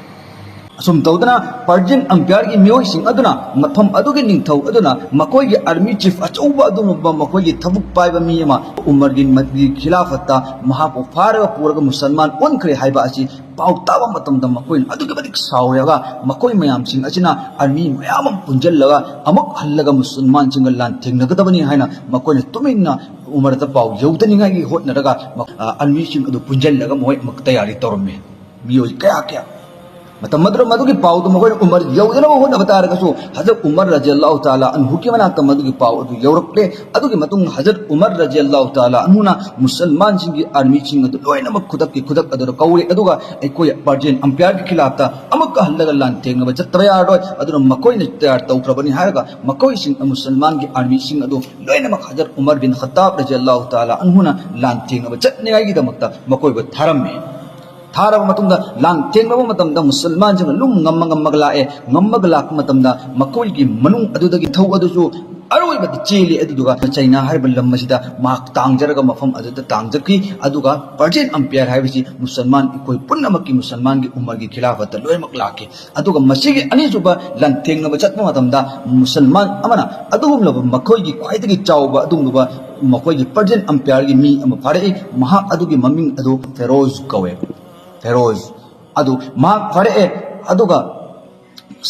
ꯑꯁꯨꯝ ꯇꯧꯗꯅ ꯄꯔꯖꯤꯌꯟ ꯑꯝꯄꯤꯌꯔꯒꯤ ꯃꯤꯑꯣꯏꯁꯤꯡ ꯑꯗꯨꯅ ꯃꯐꯝ ꯑꯗꯨꯒꯤ ꯅꯤꯡꯊꯧ ꯑꯗꯨꯅ ꯃꯈꯣꯏꯒꯤ ꯑꯥꯔꯃꯤ ꯆꯤꯐ ꯑꯆꯧꯕ ꯑꯗꯨꯒꯨꯝꯕ ꯃꯈꯣꯏꯒꯤ ꯊꯕꯛ ꯄꯥꯏꯕ ꯃꯤ ꯑꯃ ꯎꯃꯔꯒꯤ ꯃ-, ꯒꯤ ꯈꯤꯂꯥꯐꯠꯇ ꯃꯍꯥꯛꯄꯨ ꯐꯥꯔꯒ ꯄꯨꯔꯒ ꯃꯨꯁꯜꯃꯥꯟ ꯑꯣꯟꯈ꯭ꯔꯦ ꯍꯥꯏꯕ ꯑꯁꯤ ꯄꯥꯎ ꯇꯥꯕ ꯃꯇꯝꯗ ꯃꯈꯣꯏꯅ ꯑꯗꯨꯛꯀꯤ ꯃꯇꯤꯛ ꯁꯥꯎꯔꯒ ꯃꯈꯣꯏ ꯃꯌꯥꯝꯁꯤꯡ ꯑꯁꯤꯅ ꯑꯥꯔꯃꯤ ꯃꯌꯥꯝ ꯑꯃ ꯄꯨꯟꯁꯤꯜꯂꯒ ꯑꯃꯨꯛ ꯍꯜꯂꯒ ꯃꯨꯁꯜꯃꯥꯟꯁꯤꯡꯒ ꯂꯥꯟꯊꯦꯡꯅꯒꯗꯕꯅꯤ ꯍꯥꯏꯅ ꯃꯈꯣꯏꯅ ꯇꯨꯃꯤꯟꯅ ꯎꯃꯔꯗ ꯄꯥꯎ ꯌꯧꯗꯅꯤꯡꯉꯥꯏꯒꯤ ꯍꯣꯠꯅꯔꯒ ꯃ-, ꯑ, ꯑꯥꯔꯃꯤꯁꯤꯡ ꯑꯗꯨ ꯄꯨꯟꯁꯤꯜꯂꯒ ꯃꯈꯣꯏ ꯑꯃꯨꯛ ꯇꯌꯥꯔꯤ ꯇꯧꯔꯝꯃꯤ꯫ ꯃꯤꯑꯣꯏ ꯀꯌꯥ ꯀꯌꯥ ꯃꯇꯝ ꯑꯗꯨꯗ ꯃꯗꯨꯒꯤ ꯄꯥꯎꯗꯨ ꯃꯈꯣꯏꯅ ꯎꯃꯔ ꯌꯧꯗꯅꯕ ꯍꯣꯠꯅꯕ ꯇꯥꯔꯒꯁꯨ, ꯍꯖꯔꯠ ꯎꯃꯔ ꯔꯖꯤꯌꯜꯂꯥꯍꯨ ꯇꯥꯂꯥ ꯑꯟꯍꯨꯒꯤ ꯃꯅꯥꯛꯇ ꯃꯗꯨꯒꯤ ꯄꯥꯎ ꯑꯗꯨ ꯌꯧꯔꯛꯂꯦ꯫ ꯑꯗꯨꯒꯤ ꯃꯇꯨꯡ ꯍꯖꯔꯠ ꯎꯃꯔ ꯔꯖꯤꯌꯜꯂꯥꯍꯨ ꯇꯥꯂꯥ ꯑꯟꯍꯨꯅ ꯃꯨꯁꯜꯃꯥꯟꯁꯤꯡꯒꯤ ꯑꯥꯔꯃꯤꯁꯤꯡ ꯑꯗꯨ ꯂꯣꯏꯅꯃꯛ ꯈꯨꯗꯛꯀꯤ ꯈꯨꯗꯛ ꯑꯗꯨꯗ ꯀꯧꯔꯦ, ꯑꯗꯨꯒ ꯑꯩꯈꯣꯏ ꯄꯔꯖꯤꯌꯟ ꯑꯝꯄꯤꯌꯔꯒꯤ ꯈꯤꯂꯥꯐꯇ ꯑꯃꯨꯛꯀ ꯍꯜꯂꯒ ꯂꯥꯟꯊꯦꯡꯅꯕ ꯆꯠꯇꯕ ꯌꯥꯔꯔꯣꯏ, ꯑꯗꯨꯅ ꯃꯈꯣꯏꯅ ꯇꯌꯥꯔ ꯇꯧꯈ꯭ꯔꯕꯅꯤ ꯍꯥꯏꯔꯒ ꯃꯈꯣꯏꯁꯤꯡ, ꯃꯨꯁꯜꯃꯥꯟꯒꯤ ꯑꯥꯔꯃꯤꯁꯤꯡ ꯑꯗꯨ ꯂꯣꯏꯅꯃꯛ ꯍꯖꯔꯠ ꯎꯃꯔ ꯕꯤꯟ ꯈꯠꯇꯥꯕ ꯔꯖꯤꯌꯜꯂꯥꯍꯨ ꯇꯥꯂꯥ ꯑꯟꯍꯨꯅ ꯂꯥꯟꯊꯦꯡꯅꯕ ꯆꯠꯅꯤꯡꯉꯥꯏꯒꯤꯗꯃꯛꯇ ꯃꯈꯣꯏꯕꯨ ꯊꯥꯔꯝꯃꯤ꯫ ꯊꯥꯔꯕ ꯃꯇꯨꯡꯗ ꯂꯥꯟ ꯊꯦꯡꯅꯕ ꯃꯇꯝꯗ ꯃꯨꯁꯜꯃꯥꯟꯁꯤꯡꯅ ꯂꯨꯝ ꯉꯝꯃ ꯉꯝꯃꯒ ꯂꯥꯛꯑꯦ꯫ ꯉꯝꯃꯒ ꯂꯥꯛꯄ ꯃꯇꯝꯗ ꯃꯈꯣꯏꯒꯤ ꯃꯅꯨꯡ ꯑꯗꯨꯗꯒꯤ ꯊꯧ ꯑꯗꯨꯁꯨ ꯑꯔꯣꯏꯕꯗ ꯆꯦꯜꯂꯤ꯫ ꯑꯗꯨꯗꯨꯒ ꯆꯩꯅꯥ ꯍꯥꯏꯔꯤꯕ ꯂꯝ ꯑꯁꯤꯗ ꯃꯍꯥꯛ ꯇꯥꯡꯖꯔꯒ ꯃꯐꯝ ꯑꯗꯨꯗ ꯇꯥꯡꯖꯈꯤ꯫ ꯑꯗꯨꯒ ꯄꯔꯁꯤꯌꯟ ꯑꯝꯄꯤꯌꯔ ꯍꯥꯏꯕꯁꯤ ꯃꯨꯁꯜꯃꯥꯟ ꯑꯩꯈꯣꯏ ꯄꯨꯝꯅꯃꯛꯀꯤ, ꯃꯨꯁꯜꯃꯥꯟꯒꯤ ꯎꯃꯔꯒꯤ ꯈꯤꯂꯥꯐꯠꯇ ꯂꯣꯏꯅꯃꯛ ꯂꯥꯛꯈꯤ꯫ ꯑꯗꯨꯒ ꯃꯁꯤꯒꯤ ꯑꯅꯤꯁꯨꯕ ꯂꯥꯟꯊꯦꯡꯅꯕ ꯆꯠꯄ ꯃꯇꯝꯗ ꯃꯨꯁꯜꯃꯥꯟ ꯑꯃꯅ ꯑꯗꯨꯒꯨꯝꯂꯕ ꯃꯈꯣꯏꯒꯤ ꯈ꯭ꯋꯥꯏꯗꯒꯤ ꯆꯥꯎꯕ ꯑꯗꯨꯒꯨꯝꯂꯕ ꯃꯈꯣꯏꯒꯤ ꯄꯔꯁꯤꯌꯟ ꯑꯝꯄꯤꯌꯔꯒꯤ ꯃꯤ ꯑꯃ ꯐꯥꯔꯛꯏ꯫ ꯃꯍꯥꯛ ꯑꯗꯨꯒꯤ ꯃꯃꯤꯡ ꯑꯗꯨ ꯐꯦꯔꯣꯖ ꯀꯧꯋꯦ꯫ ꯐꯦꯔꯣꯖ ꯑꯗꯨ ꯃꯍꯥꯛ ꯐꯥꯔꯛꯑꯦ꯫ ꯑꯗꯨꯒ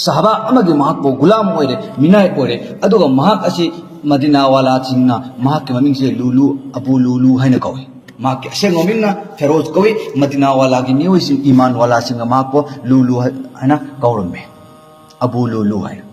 ꯁꯍꯥꯕꯥ ꯑꯃꯒꯤ ꯃꯍꯥꯛꯄꯨ ꯒꯨꯂꯥꯝ ꯑꯣꯏꯔꯦ, ꯃꯤꯅꯥꯏ ꯑꯣꯏꯔꯦ꯫ ꯑꯗꯨꯒ ꯃꯍꯥꯛ ꯑꯁꯤ ꯃꯗꯤꯅꯥꯋꯥꯂꯥꯁꯤꯡꯅ ꯃꯍꯥꯛꯀꯤ ꯃꯃꯤꯡꯁꯦ ꯂꯨꯂꯨ, ꯑꯕꯨ ꯂꯨꯂꯨ ꯍꯥꯏꯅ ꯀꯧꯏ꯫ ꯃꯍꯥꯛꯀꯤ ꯑꯁꯦꯡꯕ ꯃꯤꯡꯅ ꯐꯦꯔꯣꯖ ꯀꯧꯏ꯫ ꯃꯗꯤꯅꯥꯋꯥꯂꯥꯒꯤ ꯃꯤꯑꯣꯏꯁꯤꯡ, ꯏꯃꯥꯟꯋꯥꯂꯥꯁꯤꯡꯅ ꯃꯍꯥꯛꯄꯨ ꯂꯨꯂꯨ ꯍꯥꯏꯅ ꯀꯧꯔꯝꯃꯤ, ꯑꯕꯨ ꯂꯨꯂꯨ ꯍꯥꯏꯅ꯫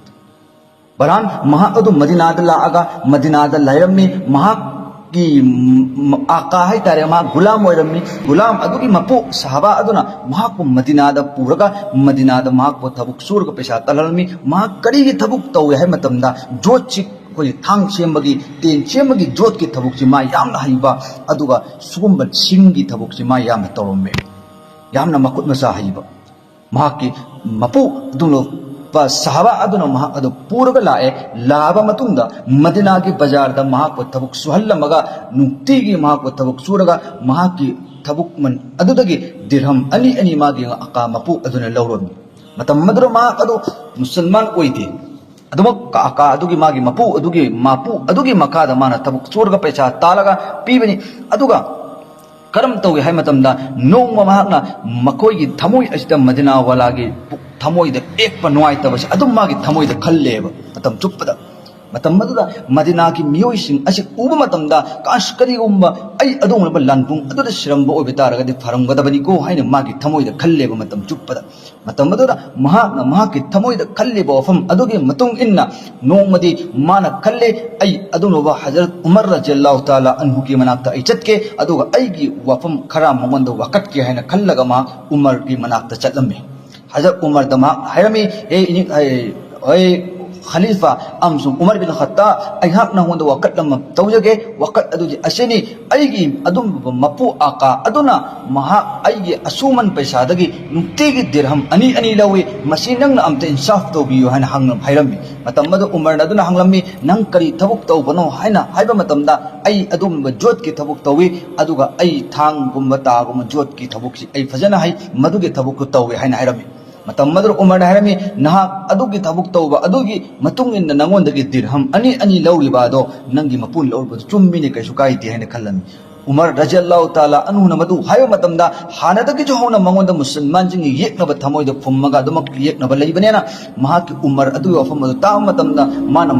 ꯕꯔꯍꯥꯟ, ꯃꯍꯥꯛ ꯑꯗꯨ ꯃꯗꯤꯅꯥꯗ ꯂꯥꯛꯑꯒ ꯃꯗꯤꯅꯥꯗ ꯂꯩꯔꯝꯃꯤ꯫ ꯃꯍꯥꯛꯀꯤ, ꯎꯝ, ꯑꯥꯀꯥ ꯍꯥꯏꯇꯥꯔꯦ, ꯃꯍꯥꯛ ꯒꯨꯂꯥꯝ ꯑꯣꯏꯔꯝꯃꯤ꯫ ꯒꯨꯂꯥꯝ ꯑꯗꯨꯒꯤ ꯃꯄꯨ ꯁꯍꯥꯕꯥ ꯑꯗꯨꯅ ꯃꯍꯥꯛꯄꯨ ꯃꯗꯤꯅꯥꯗ ꯄꯨꯔꯒ ꯃꯗꯤꯅꯥꯗ ꯃꯍꯥꯛꯄꯨ ꯊꯕꯛ ꯁꯨꯔꯒ ꯄꯩꯁꯥ ꯇꯥꯜꯍꯜꯂꯝꯃꯤ꯫ ꯃꯍꯥꯛ ꯀꯔꯤꯒꯤ ꯊꯕꯛ ꯇꯧꯏ ꯍꯥꯏꯕ ꯃꯇꯝꯗ, ꯖꯣꯠꯁꯤ, ꯑꯩꯈꯣꯏꯒꯤ ꯊꯥꯡ ꯁꯦꯝꯕꯒꯤ, ꯇꯦꯟ ꯁꯦꯝꯕꯒꯤ ꯖꯣꯠꯀꯤ ꯊꯕꯛꯁꯤ ꯃꯥ ꯌꯥꯝꯅ ꯍꯩꯕ, ꯑꯗꯨꯒ ꯁꯨꯒꯨꯝꯕ ꯁꯤꯡꯒꯤ ꯊꯕꯛꯁꯤ ꯃꯥ ꯌꯥꯝꯅ ꯇꯧꯔꯝꯃꯤ, ꯌꯥꯝꯅ ꯃꯈꯨꯠ ꯃꯁꯥ ꯍꯩꯕ꯫ ꯃꯍꯥꯛꯀꯤ ꯃꯄꯨ ꯑꯗꯨꯅ, ꯁꯍꯥꯕꯥ ꯑꯗꯨꯅ ꯃꯍꯥꯛ ꯑꯗꯨ ꯄꯨꯔꯒ ꯂꯥꯛꯑꯦ꯫ ꯂꯥꯛꯑꯕ ꯃꯇꯨꯡꯗ ꯃꯗꯤꯅꯥꯒꯤ ꯕꯖꯥꯔꯗ ꯃꯍꯥꯛꯄꯨ ꯊꯕꯛ ꯁꯨꯍꯜꯂꯝꯃꯒ, ꯅꯨꯡꯇꯤꯒꯤ ꯃꯍꯥꯛꯄꯨ ꯊꯕꯛ ꯁꯨꯔꯒ ꯃꯍꯥꯛꯀꯤ ꯊꯕꯛ ꯃꯟ ꯑꯗꯨꯗꯒꯤ ꯗꯤꯔꯍꯝ ꯑꯅꯤ ꯑꯅꯤ ꯃꯥꯒꯤ ꯑꯀꯥ ꯃꯄꯨ ꯑꯗꯨꯅ ꯂꯧꯔꯝꯃꯤ꯫ ꯃꯇꯝ ꯑꯗꯨꯗ ꯃꯍꯥꯛ ꯑꯗꯨ ꯃꯨꯁꯜꯃꯥꯟ ꯑꯣꯏꯗꯦ꯫ ꯑꯗꯨꯃꯛ ꯀꯥ, ꯀꯥ ꯑꯗꯨꯒꯤ ꯃꯥꯒꯤ ꯃꯄꯨ ꯑꯗꯨꯒꯤ, ꯃꯄꯨ ꯑꯗꯨꯒꯤ ꯃꯈꯥꯗ ꯃꯥꯅ ꯊꯕꯛ ꯁꯨꯔꯒ ꯄꯩꯁꯥ ꯇꯥꯜꯂꯒ ꯄꯤꯕꯅꯤ꯫ ꯑꯗꯨꯒ ꯀꯔꯝ ꯇꯧꯏ ꯍꯥꯏ ꯃꯇꯝꯗ, ꯅꯣꯡꯃ ꯃꯍꯥꯛꯅ ꯃꯈꯣꯏꯒꯤ ꯊꯃꯣꯏ ꯑꯁꯤꯗ, ꯃꯗꯤꯅꯥꯋꯥꯂꯥꯒꯤ ꯄꯨꯛ ꯊꯃꯣꯏꯗ ꯑꯦꯛꯄ ꯅꯨꯡꯉꯥꯏꯇꯕꯁꯦ ꯑꯗꯨꯝ ꯃꯥꯒꯤ ꯊꯃꯣꯏꯗ ꯈꯜꯂꯦꯕ ꯃꯇꯝ ꯆꯨꯞꯄꯗ꯫ ꯃꯇꯝ ꯑꯗꯨꯗ ꯃꯗꯤꯅꯥꯒꯤ ꯃꯤꯑꯣꯏꯁꯤꯡ ꯑꯁꯤ ꯎꯕ ꯃꯇꯝꯗ, "ꯀꯥꯁ, ꯀꯔꯤꯒꯨꯝꯕ ꯑꯩ ꯑꯗꯨꯒꯨꯝꯂꯕ ꯂꯥꯟꯕꯨꯡ ꯑꯗꯨꯗ ꯁꯤꯔꯝꯕ ꯑꯣꯏꯕ ꯇꯥꯔꯒꯗꯤ ꯐꯔꯝꯒꯗꯕꯅꯤꯀꯣ" ꯍꯥꯏꯅ ꯃꯥꯒꯤ ꯊꯃꯣꯏꯗ ꯈꯜꯂꯦꯕ ꯃꯇꯝ ꯆꯨꯞꯄꯗ꯫ ꯃꯇꯝ ꯑꯗꯨꯗ ꯃꯍꯥꯛꯅ ꯃꯍꯥꯛꯀꯤ ꯊꯃꯣꯏꯗ ꯈꯜꯂꯤꯕ ꯋꯥꯐꯝ ꯑꯗꯨꯒꯤ ꯃꯇꯨꯡ ꯏꯟꯅ ꯅꯣꯡꯃꯗꯤ ꯃꯥꯅ ꯈꯜꯂꯦ, "ꯑꯩ ꯑꯗꯨꯝꯂꯕ ꯍꯖꯔꯠ ꯎꯃꯔ ꯔꯖꯤꯌꯜꯂꯥꯍꯨ ꯇꯥꯂꯥ ꯑꯟꯍꯨꯒꯤ ꯃꯅꯥꯛꯇ ꯑꯩ ꯆꯠꯀꯦ, ꯑꯗꯨꯒ ꯑꯩꯒꯤ ꯋꯥꯐꯝ ꯈꯔ ꯃꯉꯣꯟꯗ ꯋꯥꯀꯠꯀꯦ" ꯍꯥꯏꯅ ꯈꯜꯂꯒ ꯃꯍꯥꯛ ꯎꯃꯔꯒꯤ ꯃꯅꯥꯛꯇ ꯆꯠꯂꯝꯃꯤ꯫ ꯍꯖꯔꯠ ꯎꯃꯔꯗ ꯃꯍꯥꯛ ꯍꯥꯏꯔꯝꯃꯤ, "ꯍꯦ ꯏꯅꯤꯡ-, ꯍꯦ, ꯍꯦ ꯈꯂꯤꯐꯥ ꯑꯃꯁꯨꯡ ꯎꯃꯔ ꯕꯤꯟ ꯈꯠꯇꯥꯕ, ꯑꯩꯍꯥꯛ ꯅꯉꯣꯟꯗ ꯋꯥꯀꯠ ꯑꯃ ꯇꯧꯖꯒꯦ꯫ ꯋꯥꯀꯠ ꯑꯗꯨꯗꯤ ꯑꯁꯤꯅꯤ, ꯑꯩꯒꯤ ꯑꯗꯨꯝꯕ ꯃꯄꯨ ꯑꯥꯀꯥ ꯑꯗꯨꯅ ꯃꯍꯥꯛ ꯑꯩꯒꯤ ꯑꯁꯨꯃꯟ ꯄꯩꯁꯥꯗꯒꯤ ꯅꯨꯡꯇꯤꯒꯤ ꯗꯤꯔꯍꯝ ꯑꯅꯤ ꯑꯅꯤ ꯂꯧꯏ, ꯃꯁꯤ ꯅꯪꯅ ꯑꯝꯇ ꯏꯟꯁꯥꯐ ꯇꯧꯕꯤꯌꯨ" ꯍꯥꯏꯅ ꯍꯪꯂꯝ-, ꯍꯥꯏꯔꯝꯃꯤ꯫ ꯃꯇꯝ ꯑꯗꯨ ꯎꯃꯔꯅ ꯑꯗꯨꯅ ꯍꯪꯂꯝꯃꯤ, "ꯅꯪ ꯀꯔꯤ ꯊꯕꯛ ꯇꯧꯕꯅꯣ?" ꯍꯥꯏꯅ ꯍꯥꯏꯕ ꯃꯇꯝꯗ, "ꯑꯩ ꯑꯗꯨꯒꯨꯝꯕ ꯖꯣꯠꯀꯤ ꯊꯕꯛ ꯇꯧꯏ, ꯑꯗꯨꯒ ꯑꯩ ꯊꯥꯡꯒꯨꯝꯕ ꯇꯥꯒꯨꯝꯕ ꯖꯣꯠꯀꯤ ꯊꯕꯛꯁꯤ ꯑꯩ ꯐꯖꯅ ꯍꯩ, ꯃꯗꯨꯒꯤ ꯊꯕꯛꯇꯨ ꯇꯧꯏ" ꯍꯥꯏꯅ ꯍꯥꯏꯔꯝꯃꯤ꯫ ꯃꯇꯝ ꯑꯗꯨꯗ ꯎꯃꯔꯅ ꯍꯥꯏꯔꯝꯃꯤ, "ꯅꯍꯥꯛ ꯑꯗꯨꯒꯤ ꯊꯕꯛ ꯇꯧꯕ ꯑꯗꯨꯒꯤ ꯃꯇꯨꯡ ꯏꯟꯅ ꯅꯉꯣꯟꯗꯒꯤ ꯗꯤꯔꯍꯝ ꯑꯅꯤ ꯑꯅꯤ ꯂꯧꯔꯤꯕ ꯑꯗꯣ ꯅꯪꯒꯤ ꯃꯄꯨꯅ ꯂꯧꯔꯤꯕꯗꯨ ꯆꯨꯝꯃꯤꯅꯦ, ꯀꯩꯁꯨ ꯀꯥꯏꯗꯦ" ꯍꯥꯏꯅ ꯈꯜꯂꯝꯃꯤ꯫ ꯎꯃꯔ ꯔꯖꯤꯌꯜꯂꯥꯍꯨ ꯇꯥꯂꯥ ꯑꯟꯍꯨꯅ ꯃꯗꯨ ꯍꯥꯏꯕ ꯃꯇꯝꯗ, ꯍꯥꯟꯅꯗꯒꯤꯁꯨ ꯍꯧꯅ ꯃꯉꯣꯟꯗ ꯃꯨꯁꯜꯃꯥꯟꯁꯤꯡꯒꯤ ꯌꯦꯛꯅꯕ ꯊꯃꯣꯏꯗ ꯐꯨꯝꯃꯒ ꯑꯗꯨꯃꯛ ꯌꯦꯛꯅꯕ ꯂꯩꯕꯅꯤꯅ, ꯃꯍꯥꯛꯀꯤ ꯎꯃꯔ ꯑꯗꯨꯒꯤ ꯋꯥꯐꯝ ꯑꯗꯨ ꯇꯥꯕ ꯃꯇꯝꯗ ꯃꯥꯅ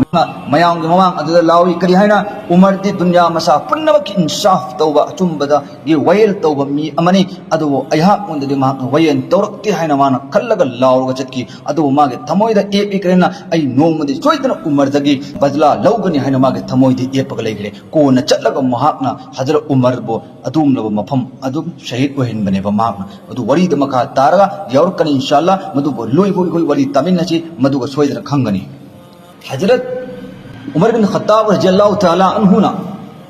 ꯃꯌꯥꯝꯒꯤ ꯃꯃꯥꯡ ꯑꯗꯨꯗ ꯂꯥꯎꯏ, ꯀꯔꯤ ꯍꯥꯏꯅ? ꯎꯃꯔꯗꯤ ꯗꯨꯅꯤꯌꯥ ꯃꯁꯥ ꯄꯨꯝꯅꯃꯛꯀꯤ ꯏꯟꯁꯥꯐ ꯇꯧꯕ, ꯑꯆꯨꯝꯕꯗꯒꯤ ꯋꯥꯌꯦꯜ ꯇꯧꯕ ꯃꯤ ꯑꯃꯅꯤ꯫ ꯑꯗꯨꯕꯨ ꯑꯩꯍꯥꯛꯉꯣꯟꯗꯗꯤ ꯃꯍꯥꯛꯅ ꯋꯥꯌꯦꯜ ꯇꯧꯔꯛꯇꯦ ꯍꯥꯏꯅ ꯃꯥꯅ ꯈꯜꯂꯒ ꯂꯥꯎꯔꯒ ꯆꯠꯈꯤ꯫ ꯑꯗꯨꯕꯨ ꯃꯥꯒꯤ ꯊꯃꯣꯏꯗ ꯑꯦꯞꯏꯈ꯭ꯔꯦꯅ, "ꯑꯩ ꯅꯣꯡꯃꯗꯤ ꯁꯣꯏꯗꯅ ꯎꯃꯔꯗꯒꯤ ꯕꯗꯂꯥ ꯂꯧꯒꯅꯤ" ꯍꯥꯏꯅ ꯃꯥꯒꯤ ꯊꯃꯣꯏꯗ ꯑꯦꯞꯄꯒ ꯂꯩꯈ꯭ꯔꯦ꯫ ꯀꯣꯟꯅ ꯆꯠꯂꯒ ꯃꯍꯥꯛꯅ ꯍꯖꯔꯠ ꯎꯃꯔꯕꯨ ꯑꯗꯨꯒꯨꯝꯂꯕ ꯃꯐꯝ ꯑꯗꯨꯝ ꯁꯍꯤꯗ ꯑꯣꯏꯍꯟꯕꯅꯦꯕ ꯃꯍꯥꯛꯅ꯫ ꯑꯗꯨ ꯋꯥꯔꯤꯗ ꯃꯈꯥ ꯇꯥꯔꯒ ꯌꯥꯎꯔꯛꯀꯅꯤ ꯏꯟꯁꯥ ꯑꯜꯂꯥ꯫ ꯃꯗꯨꯕꯨ ꯂꯣꯏꯕ ꯑꯩꯈꯣꯏ ꯋꯥꯔꯤ ꯇꯥꯃꯤꯟꯅꯁꯤ, ꯃꯗꯨꯒ ꯁꯣꯏꯗꯅ ꯈꯪꯒꯅꯤ꯫ ꯍꯖꯔꯠ ꯎꯃꯔ ꯕꯤꯟ ꯈꯠꯇꯥꯕ ꯔꯖꯤꯌꯜꯂꯥꯍꯨ ꯇꯥꯂꯥ ꯑꯟꯍꯨꯅ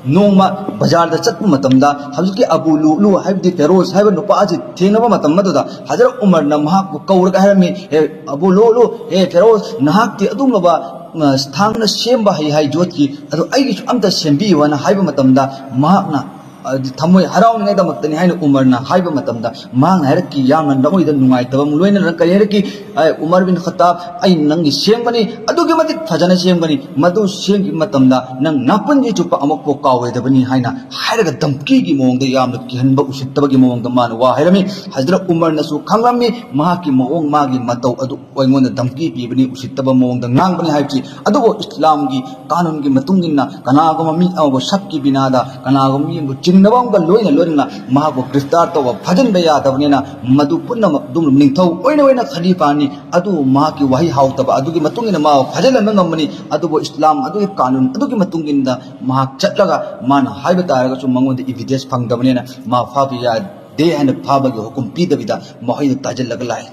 ꯅꯣꯡꯃ ꯕꯖꯥꯔꯗ ꯆꯠꯄ ꯃꯇꯝꯗ ꯍꯧꯖꯤꯛꯀꯤ ꯑꯕꯨ ꯂꯨꯂꯨ ꯍꯥꯏꯕꯗꯤ ꯐꯦꯔꯣꯖ ꯍꯥꯏꯕ ꯅꯨꯄꯥ ꯑꯁꯤ ꯊꯦꯡꯅꯕ ꯃꯇꯝ ꯑꯗꯨꯗ ꯍꯖꯔꯠ ꯎꯃꯔꯅ ꯃꯍꯥꯛꯄꯨ ꯀꯧꯔꯒ ꯍꯥꯏꯔꯝꯃꯤ, "ꯍꯦ ꯑꯕꯨ ꯂꯨꯂꯨ, ꯍꯦ ꯐꯦꯔꯣꯖ, ꯅꯍꯥꯛꯇꯤ ꯑꯗꯨꯒꯨꯝꯂꯕ, ꯑ, ꯊꯥꯡꯅ ꯁꯦꯝꯕ ꯍꯩ ꯍꯥꯏ ꯌꯣꯠꯀꯤ, ꯑꯗꯨ ꯑꯩꯒꯤꯁꯨ ꯑꯝꯇ ꯁꯦꯝꯕꯤꯌꯨ" ꯍꯥꯏꯅ ꯍꯥꯏꯕ ꯃꯇꯝꯗ ꯃꯍꯥꯛꯅ, ꯑ, ꯊꯃꯣꯏ ꯍꯔꯥꯎꯅꯤꯡꯉꯥꯏꯗꯃꯛꯇꯅꯤ ꯍꯥꯏꯅ ꯎꯃꯔꯅ ꯍꯥꯏꯕ ꯃꯇꯝꯗ ꯃꯍꯥꯛꯅ ꯍꯥꯏꯔꯛꯈꯤ, ꯌꯥꯝꯅ ꯊꯃꯣꯏꯗ ꯅꯨꯡꯉꯥꯏꯇꯕ ꯑꯃ ꯂꯣꯏꯅꯅ ꯀꯔꯤ ꯍꯥꯏꯔꯛꯈꯤ? "ꯑꯦ ꯎꯃꯔ ꯕꯤꯟ ꯈꯠꯇꯥꯕ, ꯑꯩ ꯅꯪꯒꯤ ꯁꯦꯝꯒꯅꯤ, ꯑꯗꯨꯛꯀꯤ ꯃꯇꯤꯛ ꯐꯖꯅ ꯁꯦꯝꯒꯅꯤ, ꯃꯗꯨ ꯁꯦꯝꯈꯤꯕ ꯃꯇꯝꯗ ꯅꯪ ꯅꯥꯄꯨꯟꯁꯤ ꯆꯨꯞꯄ ꯑꯃꯨꯛꯐꯥꯎ ꯀꯥꯎꯔꯣꯏꯗꯕꯅꯤ" ꯍꯥꯏꯅ ꯍꯥꯏꯔꯒ ꯙꯝꯀꯤꯒꯤ ꯃꯑꯣꯡꯗ, ꯌꯥꯝꯅ ꯀꯤꯍꯟꯕ ꯎꯁꯤꯠꯇꯕꯒꯤ ꯃꯑꯣꯡꯗ ꯃꯥꯅ ꯋꯥ ꯍꯥꯏꯔꯝꯃꯤ꯫ ꯍꯖꯔꯠ ꯎꯃꯔꯅꯁꯨ ꯈꯪꯂꯝꯃꯤ ꯃꯍꯥꯛꯀꯤ ꯃꯑꯣꯡ, ꯃꯥꯒꯤ ꯃꯇꯧ ꯑꯗꯨ ꯑꯩꯉꯣꯟꯗ ꯙꯝꯀꯤ ꯄꯤꯕꯅꯤ, ꯎꯁꯤꯠꯇꯕ ꯃꯑꯣꯡꯗ ꯉꯥꯡꯕꯅꯤ ꯍꯥꯏꯕꯁꯤ꯫ ꯑꯗꯨꯕꯨ ꯏꯁꯂꯥꯝꯒꯤ ꯀꯥꯅꯨꯟꯒꯤ ꯃꯇꯨꯡ ꯏꯟꯅ ꯀꯅꯥꯒꯨꯝꯕ ꯃꯤ ꯑꯃꯕꯨ ꯁꯛꯀꯤ ꯕꯤꯅꯥꯗ, ꯀꯅꯥꯒꯨꯝꯕ ꯃꯤ ꯑꯃꯕꯨ ꯆꯤꯡꯅꯕ ꯑꯃꯒ ꯂꯣꯏꯅ ꯂꯣꯏꯅꯅ ꯃꯍꯥꯛꯄꯨ ꯒ꯭ꯔꯤꯐꯇꯥꯔ ꯇꯧꯕ, ꯐꯥꯖꯤꯟꯕ ꯌꯥꯗꯕꯅꯤꯅ, ꯃꯗꯨ ꯄꯨꯝꯅꯃꯛ ꯑꯗꯨꯝ ꯅꯤꯡꯊꯧ ꯑꯣꯏꯅ ꯑꯣꯏꯅ ꯈꯂꯤꯐꯥꯅꯤ꯫ ꯑꯗꯨ ꯃꯍꯥꯛꯀꯤ ꯋꯥꯍꯩ ꯍꯥꯎꯇꯕ ꯑꯗꯨꯒꯤ ꯃꯇꯨꯡ ꯏꯟꯅ ꯃꯥꯕꯨ ꯐꯥꯖꯤꯜꯍꯟꯕ ꯉꯝꯕꯅꯤ꯫ ꯑꯗꯨꯕꯨ ꯏꯁꯂꯥꯝ ꯑꯗꯨꯒꯤ ꯀꯥꯅꯨꯟ ꯑꯗꯨꯒꯤ ꯃꯇꯨꯡ ꯏꯟꯅ ꯃꯍꯥꯛ ꯆꯠꯂꯒ ꯃꯥꯅ ꯍꯥꯏꯕ ꯇꯥꯔꯒꯁꯨ ꯃꯉꯣꯟꯗ ꯏꯕꯤꯗꯦꯟꯁ ꯐꯪꯗꯕꯅꯤꯅ ꯃꯥ ꯐꯥꯕ ꯌꯥꯗꯦ ꯍꯥꯏꯅ ꯐꯥꯕꯒꯤ ꯍꯨꯀꯨꯝ ꯄꯤꯗꯕꯤꯗ ꯃꯈꯣꯏꯅ ꯇꯥꯁꯤꯜꯂꯒ ꯂꯥꯛꯏ꯫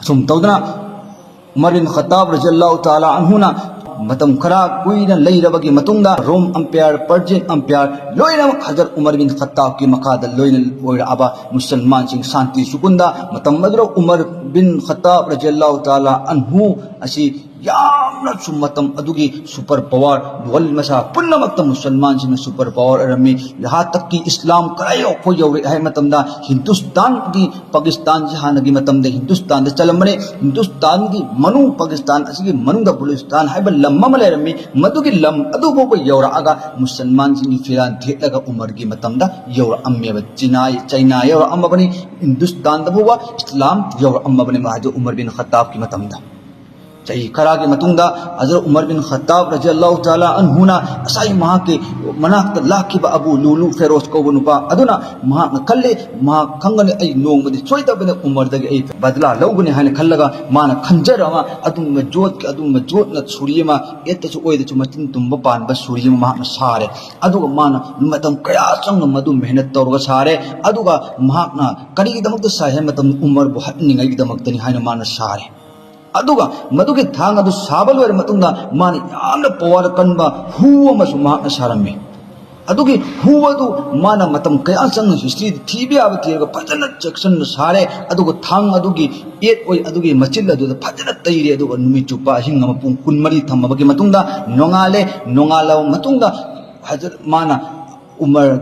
ꯑꯁꯨꯝ ꯇꯧꯗꯅ ꯎꯃꯔ ꯕꯤꯟ ꯈꯠꯇꯥꯕ ꯔꯖꯤꯌꯜꯂꯥꯍꯨ ꯇꯥꯂꯥ ꯑꯟꯍꯨꯅ ꯃꯇꯝ ꯈꯔ ꯀꯨꯏꯅ ꯂꯩꯔꯕꯒꯤ ꯃꯇꯨꯡꯗ ꯔꯣꯝ ꯑꯝꯄꯤꯌꯔ, ꯄꯔꯁꯤꯌꯟ ꯑꯝꯄꯤꯌꯔ ꯂꯣꯏꯅꯃꯛ ꯍꯖꯔꯠ ꯎꯃꯔ ꯕꯤꯟ ꯈꯠꯇꯥꯕꯀꯤ ꯃꯈꯥꯗ ꯂꯣꯏꯅ ꯑꯣꯏꯔꯛꯑꯕ ꯃꯨꯁꯜꯃꯥꯟꯁꯤꯡ ꯁꯥꯟꯇꯤ ꯁꯨꯀꯨꯟꯗ꯫ ꯃꯇꯝ ꯑꯗꯨꯗ ꯎꯃꯔ ꯕꯤꯟ ꯈꯠꯇꯥꯕ ꯔꯖꯤꯌꯜꯂꯥꯍꯨ ꯇꯥꯂꯥ ꯑꯟꯍꯨ ꯑꯁꯤ ꯌꯥꯝꯅꯁꯨ ꯃꯇꯝ ꯑꯗꯨꯒꯤ ꯁꯨꯄꯔ ꯄꯋꯥꯔ, ꯋꯥꯔꯜ ꯃꯁꯥ ꯄꯨꯝꯅꯃꯛꯇ ꯃꯨꯁꯜꯃꯥꯟꯁꯤꯡꯅ ꯁꯨꯄꯔ ꯄꯋꯥꯔ ꯑꯣꯏꯔꯝꯃꯤ꯫ ꯌꯍꯥ ꯇꯛꯀꯤ ꯏꯁꯂꯥꯝ ꯀꯗꯥꯏ ꯌꯧ-, ꯑꯩꯈꯣꯏ ꯌꯧꯔꯛꯑꯦ ꯍꯥꯏꯕ ꯃꯇꯝꯗ ꯍꯤꯟꯗꯨꯁꯇꯥꯟꯒꯤ, ꯄꯥꯀꯤꯁꯇꯥꯟꯁꯤ ꯍꯥꯟꯅꯒꯤ ꯃꯇꯝꯗ ꯍꯤꯟꯗꯨꯁꯇꯥꯟꯗ ꯆꯠꯂꯝꯕꯅꯤ꯫ ꯍꯤꯟꯗꯨꯁꯇꯥꯟꯒꯤ ꯃꯅꯨꯡ, ꯄꯥꯀꯤꯁꯇꯥꯟ ꯑꯁꯤꯒꯤ ꯃꯅꯨꯡꯗ ꯕꯂꯨꯆꯤꯁꯇꯥꯟ ꯍꯥꯏꯕ ꯂꯝ ꯑꯃ ꯂꯩꯔꯝꯃꯤ꯫ ꯃꯗꯨꯒꯤ ꯂꯝ ꯑꯗꯨ ꯐꯥꯎꯕ ꯌꯧꯔꯛꯑꯒ ꯃꯨꯁꯜꯃꯥꯟꯁꯤꯡꯒꯤ ꯐꯤꯔꯥꯟ ꯊꯦꯠꯂꯒ ꯎꯃꯔꯒꯤ ꯃꯇꯝꯗ ꯌꯧꯔꯛꯑꯝꯃꯦꯕ꯫ ꯆꯤꯅꯥ, ꯆꯩꯅꯥ ꯌꯧꯔꯛꯑꯝꯃꯕꯅꯤ꯫ ꯍꯤꯟꯗꯨꯁꯇꯥꯟꯗ ꯐꯥꯎꯕ ꯏꯁꯂꯥꯝ ꯌꯧꯔꯛꯑꯝꯃꯕꯅꯤ ꯍꯥꯏꯗꯤ ꯎꯃꯔ ꯕꯤꯟ ꯈꯠꯇꯥꯕꯀꯤ ꯃꯇꯝꯗ꯫ ꯆꯍꯤ ꯈꯔꯒꯤ ꯃꯇꯨꯡꯗ ꯍꯖꯔꯠ ꯎꯃꯔ ꯕꯤꯟ ꯈꯠꯇꯥꯕ ꯔꯖꯤꯌꯜꯂꯥꯍꯨ ꯇꯥꯂꯥ ꯑꯟꯍꯨꯅ ꯉꯁꯥꯏ ꯃꯍꯥꯛꯀꯤ ꯃꯅꯥꯛꯇ ꯂꯥꯛꯈꯤꯕ ꯑꯕꯨ ꯂꯨꯂꯨ ꯐꯦꯔꯣꯖ ꯀꯧꯕ ꯅꯨꯄꯥ ꯑꯗꯨꯅ ꯃꯍꯥꯛꯅ ꯈꯜꯂꯤ, ꯃꯍꯥꯛ ꯈꯪꯒꯅꯤ, ꯑꯩ ꯅꯣꯡꯃꯗꯤ ꯁꯣꯏꯗꯕꯅ ꯎꯃꯔꯗꯒꯤ ꯑꯩ ꯕꯗꯂꯥ ꯂꯧꯒꯅꯤ ꯍꯥꯏꯅ ꯈꯜꯂꯒ ꯃꯥꯅ ꯈꯟꯖꯔ ꯑꯃ ꯑꯗꯨꯝꯕ ꯖꯣꯠꯀꯤ ꯑꯗꯨꯝꯕ ꯖꯣꯠꯅ ꯁꯨꯔꯤ ꯑꯃ, ꯑꯦꯠꯇꯁꯨ ꯑꯣꯏꯗꯁꯨ ꯃꯆꯤꯟ ꯇꯨꯝꯕ ꯄꯥꯟꯕ ꯁꯨꯔꯤ ꯑꯃ ꯃꯍꯥꯛꯅ ꯁꯥꯔꯦ꯫ ꯑꯗꯨꯒ ꯃꯥꯅ ꯃꯇꯝ ꯀꯌꯥ ꯆꯪꯅ ꯃꯗꯨ ꯃꯦꯍꯅꯠ ꯇꯧꯔꯒ ꯁꯥꯔꯦ꯫ ꯑꯗꯨꯒ ꯃꯍꯥꯛꯅ ꯀꯔꯤꯒꯤꯗꯃꯛꯇ ꯁꯥꯏ ꯍꯥꯏꯕ ꯃꯇꯝꯗ ꯎꯃꯔꯕꯨ ꯍꯠꯅꯤꯡꯉꯥꯏꯒꯤꯗꯃꯛꯇꯅꯤ ꯍꯥꯏꯅ ꯃꯥꯅ ꯁꯥꯔꯦ꯫ ꯑꯗꯨꯒ ꯃꯗꯨꯒꯤ ꯊꯥꯡ ꯑꯗꯨ ꯁꯥꯕ ꯂꯣꯏꯔ ꯃꯇꯨꯡꯗ ꯃꯥꯅ ꯌꯥꯝꯅ ꯄꯋꯥꯔ ꯀꯟꯕ ꯍꯨ ꯑꯃꯁꯨ ꯃꯍꯥꯛꯅ ꯁꯥꯔꯝꯃꯤ꯫ ꯑꯗꯨꯒꯤ ꯍꯨ ꯑꯗꯨ ꯃꯥꯅ ꯃꯇꯝ ꯀꯌꯥ ꯆꯪꯅ ꯍꯤꯁꯇ꯭ꯔꯤꯗ ꯊꯤꯕ ꯌꯥꯕ ꯊꯤꯔꯒ ꯐꯖꯅ ꯆꯦꯛꯁꯤꯟꯅ ꯁꯥꯔꯦ꯫ ꯑꯗꯨꯒ ꯊꯥꯡ ꯑꯗꯨꯒꯤ ꯑꯦꯠ ꯑꯣꯏ ꯑꯗꯨꯒꯤ ꯃꯆꯤꯟ ꯑꯗꯨꯗ ꯐꯖꯅ ꯇꯩꯔꯦ꯫ ꯑꯗꯨꯒ ꯅꯨꯃꯤꯠ ꯆꯨꯞꯄ ꯑꯍꯤꯡ ꯑꯃ ꯄꯨꯡ ꯀꯨꯟꯃꯔꯤ ꯊꯝꯃꯕꯒꯤ ꯃꯇꯨꯡꯗ ꯅꯣꯡꯉꯥꯜꯂꯦ꯫ ꯅꯣꯡꯉꯥꯜꯂꯕ ꯃꯇꯨꯡꯗ ꯍꯖꯔꯠ ꯃꯥꯅ ꯎꯃꯔ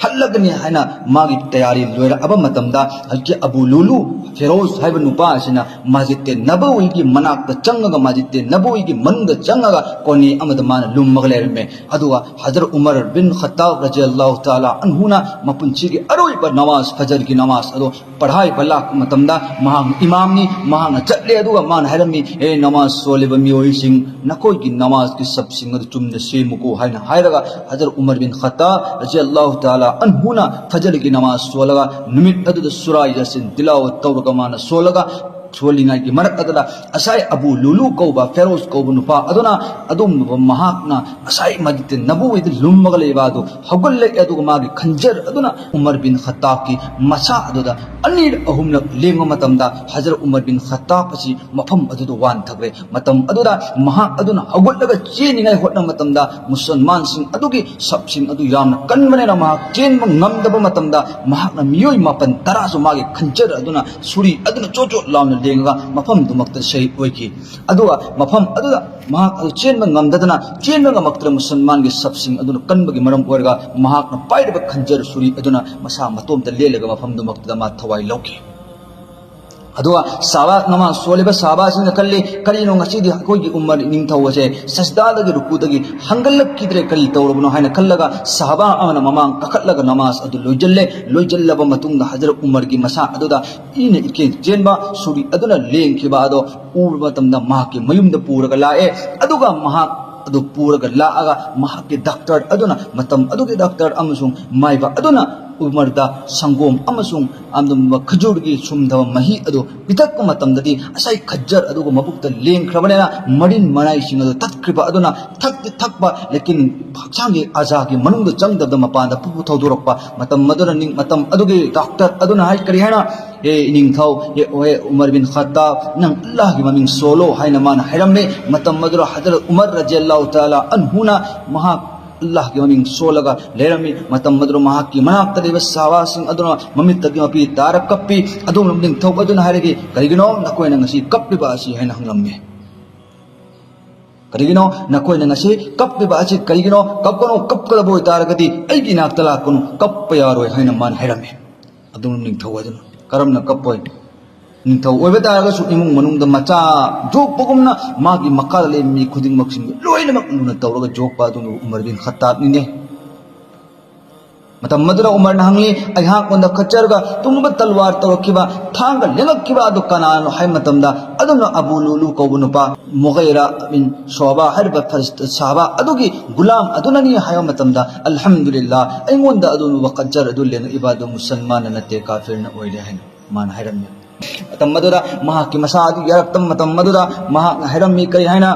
ꯍꯠꯂꯒꯅꯤ ꯍꯥꯏꯅ ꯃꯥꯒꯤ ꯇꯌꯥꯔꯤ ꯂꯣꯏꯔꯛꯑꯕ ꯃꯇꯝꯗ ꯍꯧꯖꯤꯛꯀꯤ ꯑꯕꯨ ꯂꯨꯂꯨ ꯐꯦꯔꯣꯖ ꯍꯥꯏꯕ ꯅꯨꯄꯥ ꯑꯁꯤꯅ ꯃꯁꯖꯤꯗ ꯅꯕꯋꯤꯒꯤ ꯃꯅꯥꯛꯇ ꯆꯪꯉꯒ, ꯃꯁꯖꯤꯗ ꯅꯕꯋꯤꯒꯤ ꯃꯅꯨꯡꯗ ꯆꯪꯉꯒ ꯀꯣꯅꯦ ꯑꯃꯗ ꯃꯥꯅ ꯂꯨꯝꯃꯒ ꯂꯩꯔꯝꯃꯦ꯫ ꯑꯗꯨꯒ ꯍꯖꯔꯠ ꯎꯃꯔ ꯕꯤꯟ ꯈꯠꯇꯥꯕ ꯔꯖꯤꯌꯜꯂꯥꯍꯨ ꯇꯥꯂꯥ ꯑꯟꯍꯨꯅ ꯃꯄꯨꯟꯁꯤꯒꯤ ꯑꯔꯣꯏꯕ ꯅꯃꯥꯖ, ꯐꯖꯔꯒꯤ ꯅꯃꯥꯖ ꯑꯗꯣ ꯄꯔꯍꯥꯏꯕ ꯂꯥꯛꯄ ꯃꯇꯝꯗ ꯃꯍꯥꯛꯅ ꯏꯃꯥꯝꯅꯤ, ꯃꯍꯥꯛꯅ ꯆꯠꯂꯦ꯫ ꯑꯗꯨꯒ ꯃꯥꯅ ꯍꯥꯏꯔꯝꯃꯤ, "ꯑꯦ ꯅꯃꯥꯖ ꯁꯣꯜꯂꯤꯕ ꯃꯤꯑꯣꯏꯁꯤꯡ, ꯅꯈꯣꯏꯒꯤ ꯅꯃꯥꯖꯀꯤ ꯁꯞꯁꯤꯡ ꯑꯗꯨ ꯆꯨꯝꯅ ꯁꯦꯝꯃꯨꯀꯣ" ꯍꯥꯏꯅ ꯍꯥꯏꯔꯒ ꯍꯖꯔꯠ ꯎꯃꯔ ꯕꯤꯟ ꯈꯠꯇꯥꯕ ꯔꯖꯤꯌꯜꯂꯥꯍꯨ ꯇꯥꯂꯥ ꯑꯟꯍꯨꯅ ꯐꯖꯔꯒꯤ ꯅꯃꯥꯖ ꯁꯣꯜꯂꯒ ꯅꯨꯃꯤꯠ ꯑꯗꯨꯗ ꯁꯨꯔꯥ ꯌꯥꯁꯤꯟ ꯇꯤꯂꯥꯋꯠ ꯇꯧꯔꯒ ꯃꯥꯅ ꯁꯣꯜꯂꯒ ꯁꯣꯜꯂꯤꯉꯩꯒꯤ ꯃꯔꯛ ꯑꯗꯨꯗ ꯉꯁꯥꯏ ꯑꯕꯨ ꯂꯨꯂꯨ ꯀꯧꯕ, ꯐꯦꯔꯣꯖ ꯀꯧꯕ ꯅꯨꯄꯥ ꯑꯗꯨꯅ ꯑꯗꯨꯝꯕ ꯃꯍꯥꯛꯅ ꯉꯁꯥꯏ ꯃꯁꯖꯤꯗ ꯅꯕꯋꯤꯗ ꯂꯨꯝꯃꯒ ꯂꯩꯕ ꯑꯗꯨ ꯍꯧꯒꯠꯂꯛꯑꯦ꯫ ꯑꯗꯨꯒ ꯃꯥꯒꯤ ꯈꯟꯖꯔ ꯑꯗꯨꯅ ꯎꯃꯔ ꯕꯤꯟ ꯈꯠꯇꯥꯕꯀꯤ ꯃꯁꯥ ꯑꯗꯨꯗ ꯑꯅꯤꯔꯛ ꯑꯍꯨꯝꯂꯛ ꯂꯦꯡꯕ ꯃꯇꯝꯗ ꯍꯖꯔꯠ ꯎꯃꯔ ꯕꯤꯟ ꯈꯠꯇꯥꯕ ꯑꯁꯤ ꯃꯐꯝ ꯑꯗꯨꯗ ꯋꯥꯟꯊꯈ꯭ꯔꯦ꯫ ꯃꯇꯝ ꯑꯗꯨꯗ ꯃꯍꯥꯛ ꯑꯗꯨꯅ ꯍꯧꯒꯠꯂꯒ ꯆꯦꯟꯅꯤꯡꯉꯥꯏ ꯍꯣꯠꯅꯕ ꯃꯇꯝꯗ ꯃꯨꯁꯜꯃꯥꯟꯁꯤꯡ ꯑꯗꯨꯒꯤ ꯁꯞꯁꯤꯡ ꯑꯗꯨ ꯌꯥꯝꯅ ꯀꯟꯕꯅꯤꯅ ꯃꯍꯥꯛ ꯆꯦꯟꯕ ꯉꯝꯗꯕ ꯃꯇꯝꯗ ꯃꯍꯥꯛꯅ ꯃꯤꯑꯣꯏ ꯃꯥꯄꯟ ꯇꯔꯥꯁꯨ ꯃꯥꯒꯤ ꯈꯟꯖꯔ ꯑꯗꯨꯅ ꯁꯨꯔꯤ ꯑꯗꯨꯅ ꯆꯣꯠ ꯆꯣꯠ ꯂꯥꯎꯅ ꯂꯦꯡꯉꯒ ꯃꯐꯝꯗꯨꯃꯛꯇ ꯁꯍꯤꯗ ꯑꯣꯏꯈꯤ꯫ ꯑꯗꯨꯒ ꯃꯐꯝ ꯑꯗꯨꯗ ꯃꯍꯥꯛ ꯑꯗꯨ ꯆꯦꯟꯕ ꯉꯝꯗꯗꯅ, ꯆꯦꯟꯕ ꯉꯝꯃꯛꯇ꯭ꯔꯦ꯫ ꯃꯨꯁꯜꯃꯥꯟꯒꯤ ꯁꯞꯁꯤꯡ ꯑꯗꯨꯅ ꯀꯟꯕꯒꯤ ꯃꯔꯝ ꯑꯣꯏꯔꯒ ꯃꯍꯥꯛꯅ ꯄꯥꯏꯔꯤꯕ ꯈꯟꯖꯔ ꯁꯨꯔꯤ ꯑꯗꯨꯅ ꯃꯁꯥ ꯃꯇꯣꯝꯇ ꯂꯦꯜꯂꯒ ꯃꯐꯝꯗꯨꯃꯛꯇꯗ ꯃꯥ ꯊꯋꯥꯏ ꯂꯧꯈꯤ꯫ ꯑꯗꯨꯒ ꯁꯍꯥꯕꯥ ꯅꯃꯥꯖ ꯁꯣꯜꯂꯤꯕ ꯁꯍꯥꯕꯥꯁꯤꯡꯅ ꯈꯜꯂꯤ, "ꯀꯔꯤꯅꯣ ꯉꯁꯤꯗꯤ ꯑꯩꯈꯣꯏꯒꯤ ꯎꯃꯔ ꯅꯤꯡꯊꯧ ꯑꯁꯦ ꯁꯖꯗꯥꯗꯒꯤ, ꯔꯨꯀꯨꯗꯒꯤ ꯍꯪꯒꯠꯂꯛꯈꯤꯗ꯭ꯔꯦ, ꯀꯔꯤ ꯇꯧꯔꯕꯅꯣ?" ꯍꯥꯏꯅ ꯈꯜꯂꯒ ꯁꯍꯥꯕꯥ ꯑꯃꯅ ꯃꯃꯥꯡ ꯀꯥꯈꯠꯂꯒ ꯅꯃꯥꯖ ꯑꯗꯨ ꯂꯣꯏꯁꯤꯜꯂꯦ꯫ ꯂꯣꯏꯁꯤꯜꯂꯕ ꯃꯇꯨꯡꯗ ꯍꯖꯔꯠ ꯎꯃꯔꯒꯤ ꯃꯁꯥ ꯑꯗꯨꯗ ꯏꯅ ꯏꯀꯦꯟ ꯆꯦꯟꯕ ꯁꯨꯔꯤ ꯑꯗꯨꯅ ꯂꯦꯡꯈꯤꯕ ꯑꯗꯣ ꯎꯕ ꯃꯇꯝꯗ ꯃꯍꯥꯛꯀꯤ ꯃꯌꯨꯝꯗ ꯄꯨꯔꯒ ꯂꯥꯛꯑꯦ꯫ ꯑꯗꯨꯒ ꯃꯍꯥꯛ ꯑꯗꯨ ꯄꯨꯔꯒ ꯂꯥꯛꯑꯒ ꯃꯍꯥꯛꯀꯤ ꯗꯥꯛꯇꯔ ꯑꯗꯨꯅ, ꯃꯇꯝ ꯑꯗꯨꯒꯤ ꯗꯥꯛꯇꯔ ꯑꯃꯁꯨꯡ ꯃꯥꯏꯕ ꯑꯗꯨꯅ ꯎꯃꯔꯗ ꯁꯪꯒꯣꯝ ꯑꯃꯁꯨꯡ ꯑꯗꯨꯝꯕ ꯈꯖꯨꯔꯒꯤ ꯁꯨꯝꯗꯕ ꯃꯍꯤ ꯑꯗꯨ ꯄꯤꯊꯛꯄ ꯃꯇꯝꯗꯗꯤ ꯉꯁꯥꯏ ꯈꯖꯔ ꯑꯗꯨꯒ ꯃꯕꯨꯛꯇ ꯂꯦꯡꯈ꯭ꯔꯕꯅꯤꯅ ꯃꯔꯤꯟ ꯃꯅꯥꯏꯁꯤꯡ ꯑꯗꯨ ꯇꯠꯈ꯭ꯔꯤꯕ ꯑꯗꯨꯅ ꯊꯛꯇꯤ ꯊꯛꯄ, ꯂꯦꯀꯤꯟ ꯍꯛꯆꯥꯡꯒꯤ ꯑꯖꯥꯒꯤ ꯃꯅꯨꯡꯗ ꯆꯪꯗꯕꯗ ꯃꯄꯥꯟꯗ ꯄꯨꯄꯨ ꯊꯧꯗꯣꯔꯛꯄ꯫ ꯃꯇꯝ ꯑꯗꯨꯅ ꯅꯤꯡ-, ꯃꯇꯝ ꯑꯗꯨꯒꯤ ꯗꯥꯛꯇꯔ ꯑꯗꯨꯅ ꯍꯥꯏ ꯀꯔꯤ ꯍꯥꯏꯅ, "ꯑꯦ ꯏꯅꯤꯡꯊꯧ, ꯑꯦ, ꯑꯣꯍꯦ ꯎꯃꯔ ꯕꯤꯟ ꯈꯠꯇꯥꯕ, ꯅꯪ ꯑꯜꯂꯥꯍꯒꯤ ꯃꯃꯤꯡ ꯁꯣꯜꯂꯣ" ꯍꯥꯏꯅ ꯃꯥꯅ ꯍꯥꯏꯔꯝꯃꯤ꯫ ꯃꯇꯝ ꯑꯗꯨꯗ ꯍꯖꯔꯠ ꯎꯃꯔ ꯔꯖꯤꯌꯜꯂꯥꯍꯨ ꯇꯥꯂꯥ ꯑꯟꯍꯨꯅ ꯃꯍꯥꯛ ꯑꯜꯂꯥꯍꯒꯤ ꯃꯃꯤꯡ ꯁꯣꯜꯂꯒ ꯂꯩꯔꯝꯃꯤ꯫ ꯃꯇꯝ ꯑꯗꯨꯗ ꯃꯍꯥꯛꯀꯤ ꯃꯅꯥꯛꯇ ꯂꯩꯕ ꯁꯍꯥꯕꯥꯁꯤꯡ ꯑꯗꯨꯅ ꯃꯃꯤꯠꯇꯒꯤ ꯃꯄꯤ ꯇꯥꯔ ꯀꯞꯄꯤ꯫ ꯑꯗꯨꯒ ꯅꯤꯡꯊꯧ ꯑꯗꯨꯅ ꯍꯥꯏꯔꯒ, "ꯀꯔꯤꯒꯤꯅꯣ ꯅꯈꯣꯏꯅ ꯉꯁꯤ ꯀꯞꯂꯤꯕ ꯑꯁꯤ?" ꯍꯥꯏꯅ ꯍꯪꯂꯝꯃꯤ꯫ "ꯀꯔꯤꯒꯤꯅꯣ ꯅꯈꯣꯏꯅ ꯉꯁꯤ ꯀꯞꯂꯤꯕ ꯑꯁꯤ ꯀꯔꯤꯒꯤꯅꯣ? ꯀꯞꯀꯅꯨ, ꯀꯞꯀꯗꯕ ꯑꯣꯏꯇꯥꯔꯒꯗꯤ ꯑꯩꯒꯤ ꯏꯅꯥꯛꯇ ꯂꯥꯛꯀꯅꯨ, ꯀꯞꯄ ꯌꯥꯔꯣꯏ" ꯍꯥꯏꯅ ꯃꯥꯅ ꯍꯥꯏꯔꯝꯃꯤ꯫ ꯑꯗꯨꯅ ꯅꯤꯡꯊꯧ ꯑꯗꯨꯅ, "ꯀꯔꯝꯅ ꯀꯞꯄꯣꯏ? ꯅꯤꯡꯊꯧ ꯑꯣꯏꯕ ꯇꯥꯔꯒꯁꯨ ꯏꯃꯨꯡ ꯃꯅꯨꯡꯗ ꯃꯆꯥ ꯌꯣꯛꯄꯒꯨꯝꯅ ꯃꯥꯒꯤ ꯃꯈꯥꯗ ꯂꯩꯕ ꯃꯤ ꯈꯨꯗꯤꯡꯃꯛꯁꯤꯡꯕꯨ ꯂꯣꯏꯅꯃꯛ ꯂꯨꯅ ꯇꯧꯔꯒ ꯌꯣꯛꯄ ꯑꯗꯨꯅ ꯎꯃꯔ ꯕꯤꯟ ꯈꯠꯇꯥꯕꯅꯤꯅꯦ"꯫ ꯃꯇꯝ ꯑꯗꯨꯗ ꯎꯃꯔꯅ ꯍꯪꯂꯤ, "ꯑꯩꯍꯥꯛꯉꯣꯟꯗ ꯈꯠꯆꯔꯒ ꯇꯨꯡꯕ ꯇꯜꯋꯥꯔ ꯇꯧꯔꯛꯈꯤꯕ, ꯊꯥꯡꯒ ꯂꯦꯡꯉꯛꯈꯤꯕ ꯑꯗꯨ ꯀꯅꯥꯅꯣ?" ꯍꯥꯏꯕ ꯃꯇꯝꯗ, ꯑꯗꯨꯝꯅ ꯑꯕꯨ ꯂꯨꯂꯨ ꯀꯧꯕ ꯅꯨꯄꯥ, ꯃꯨꯒꯩꯔꯥ ꯕꯤꯟ ꯁꯣꯕꯥ ꯍꯥꯏꯔꯤꯕ ꯐꯔꯤꯁꯇ ꯁꯥꯕ ꯑꯗꯨꯒꯤ ꯒꯨꯂꯥꯝ ꯑꯗꯨꯅꯅꯤ ꯍꯥꯏꯕ ꯃꯇꯝꯗ, "ꯑꯜꯍꯝꯗꯨꯂꯤꯜꯂꯥ, ꯑꯩꯉꯣꯟꯗ ꯑꯗꯨꯒꯨꯝꯕ ꯈꯠꯆꯔ ꯑꯗꯨ ꯂꯦꯡꯉꯛꯏꯕ ꯑꯗꯨ ꯃꯨꯁꯜꯃꯥꯟꯅ ꯅꯠꯇꯦ, ꯀꯥꯐꯤꯔꯅ ꯑꯣꯏꯔꯦ" ꯍꯥꯏꯅ ꯃꯥꯅ ꯍꯥꯏꯔꯝꯃꯤ꯫ ꯃꯇꯝ ꯑꯗꯨꯗ ꯃꯍꯥꯛꯀꯤ ꯃꯁꯥ ꯑꯗꯨ ꯌꯥꯔꯛꯇꯕ ꯃꯇꯝ ꯑꯗꯨꯗ ꯃꯍꯥꯛꯅ ꯍꯥꯏꯔꯝꯃꯤ, ꯀꯔꯤ ꯍꯥꯏꯅ?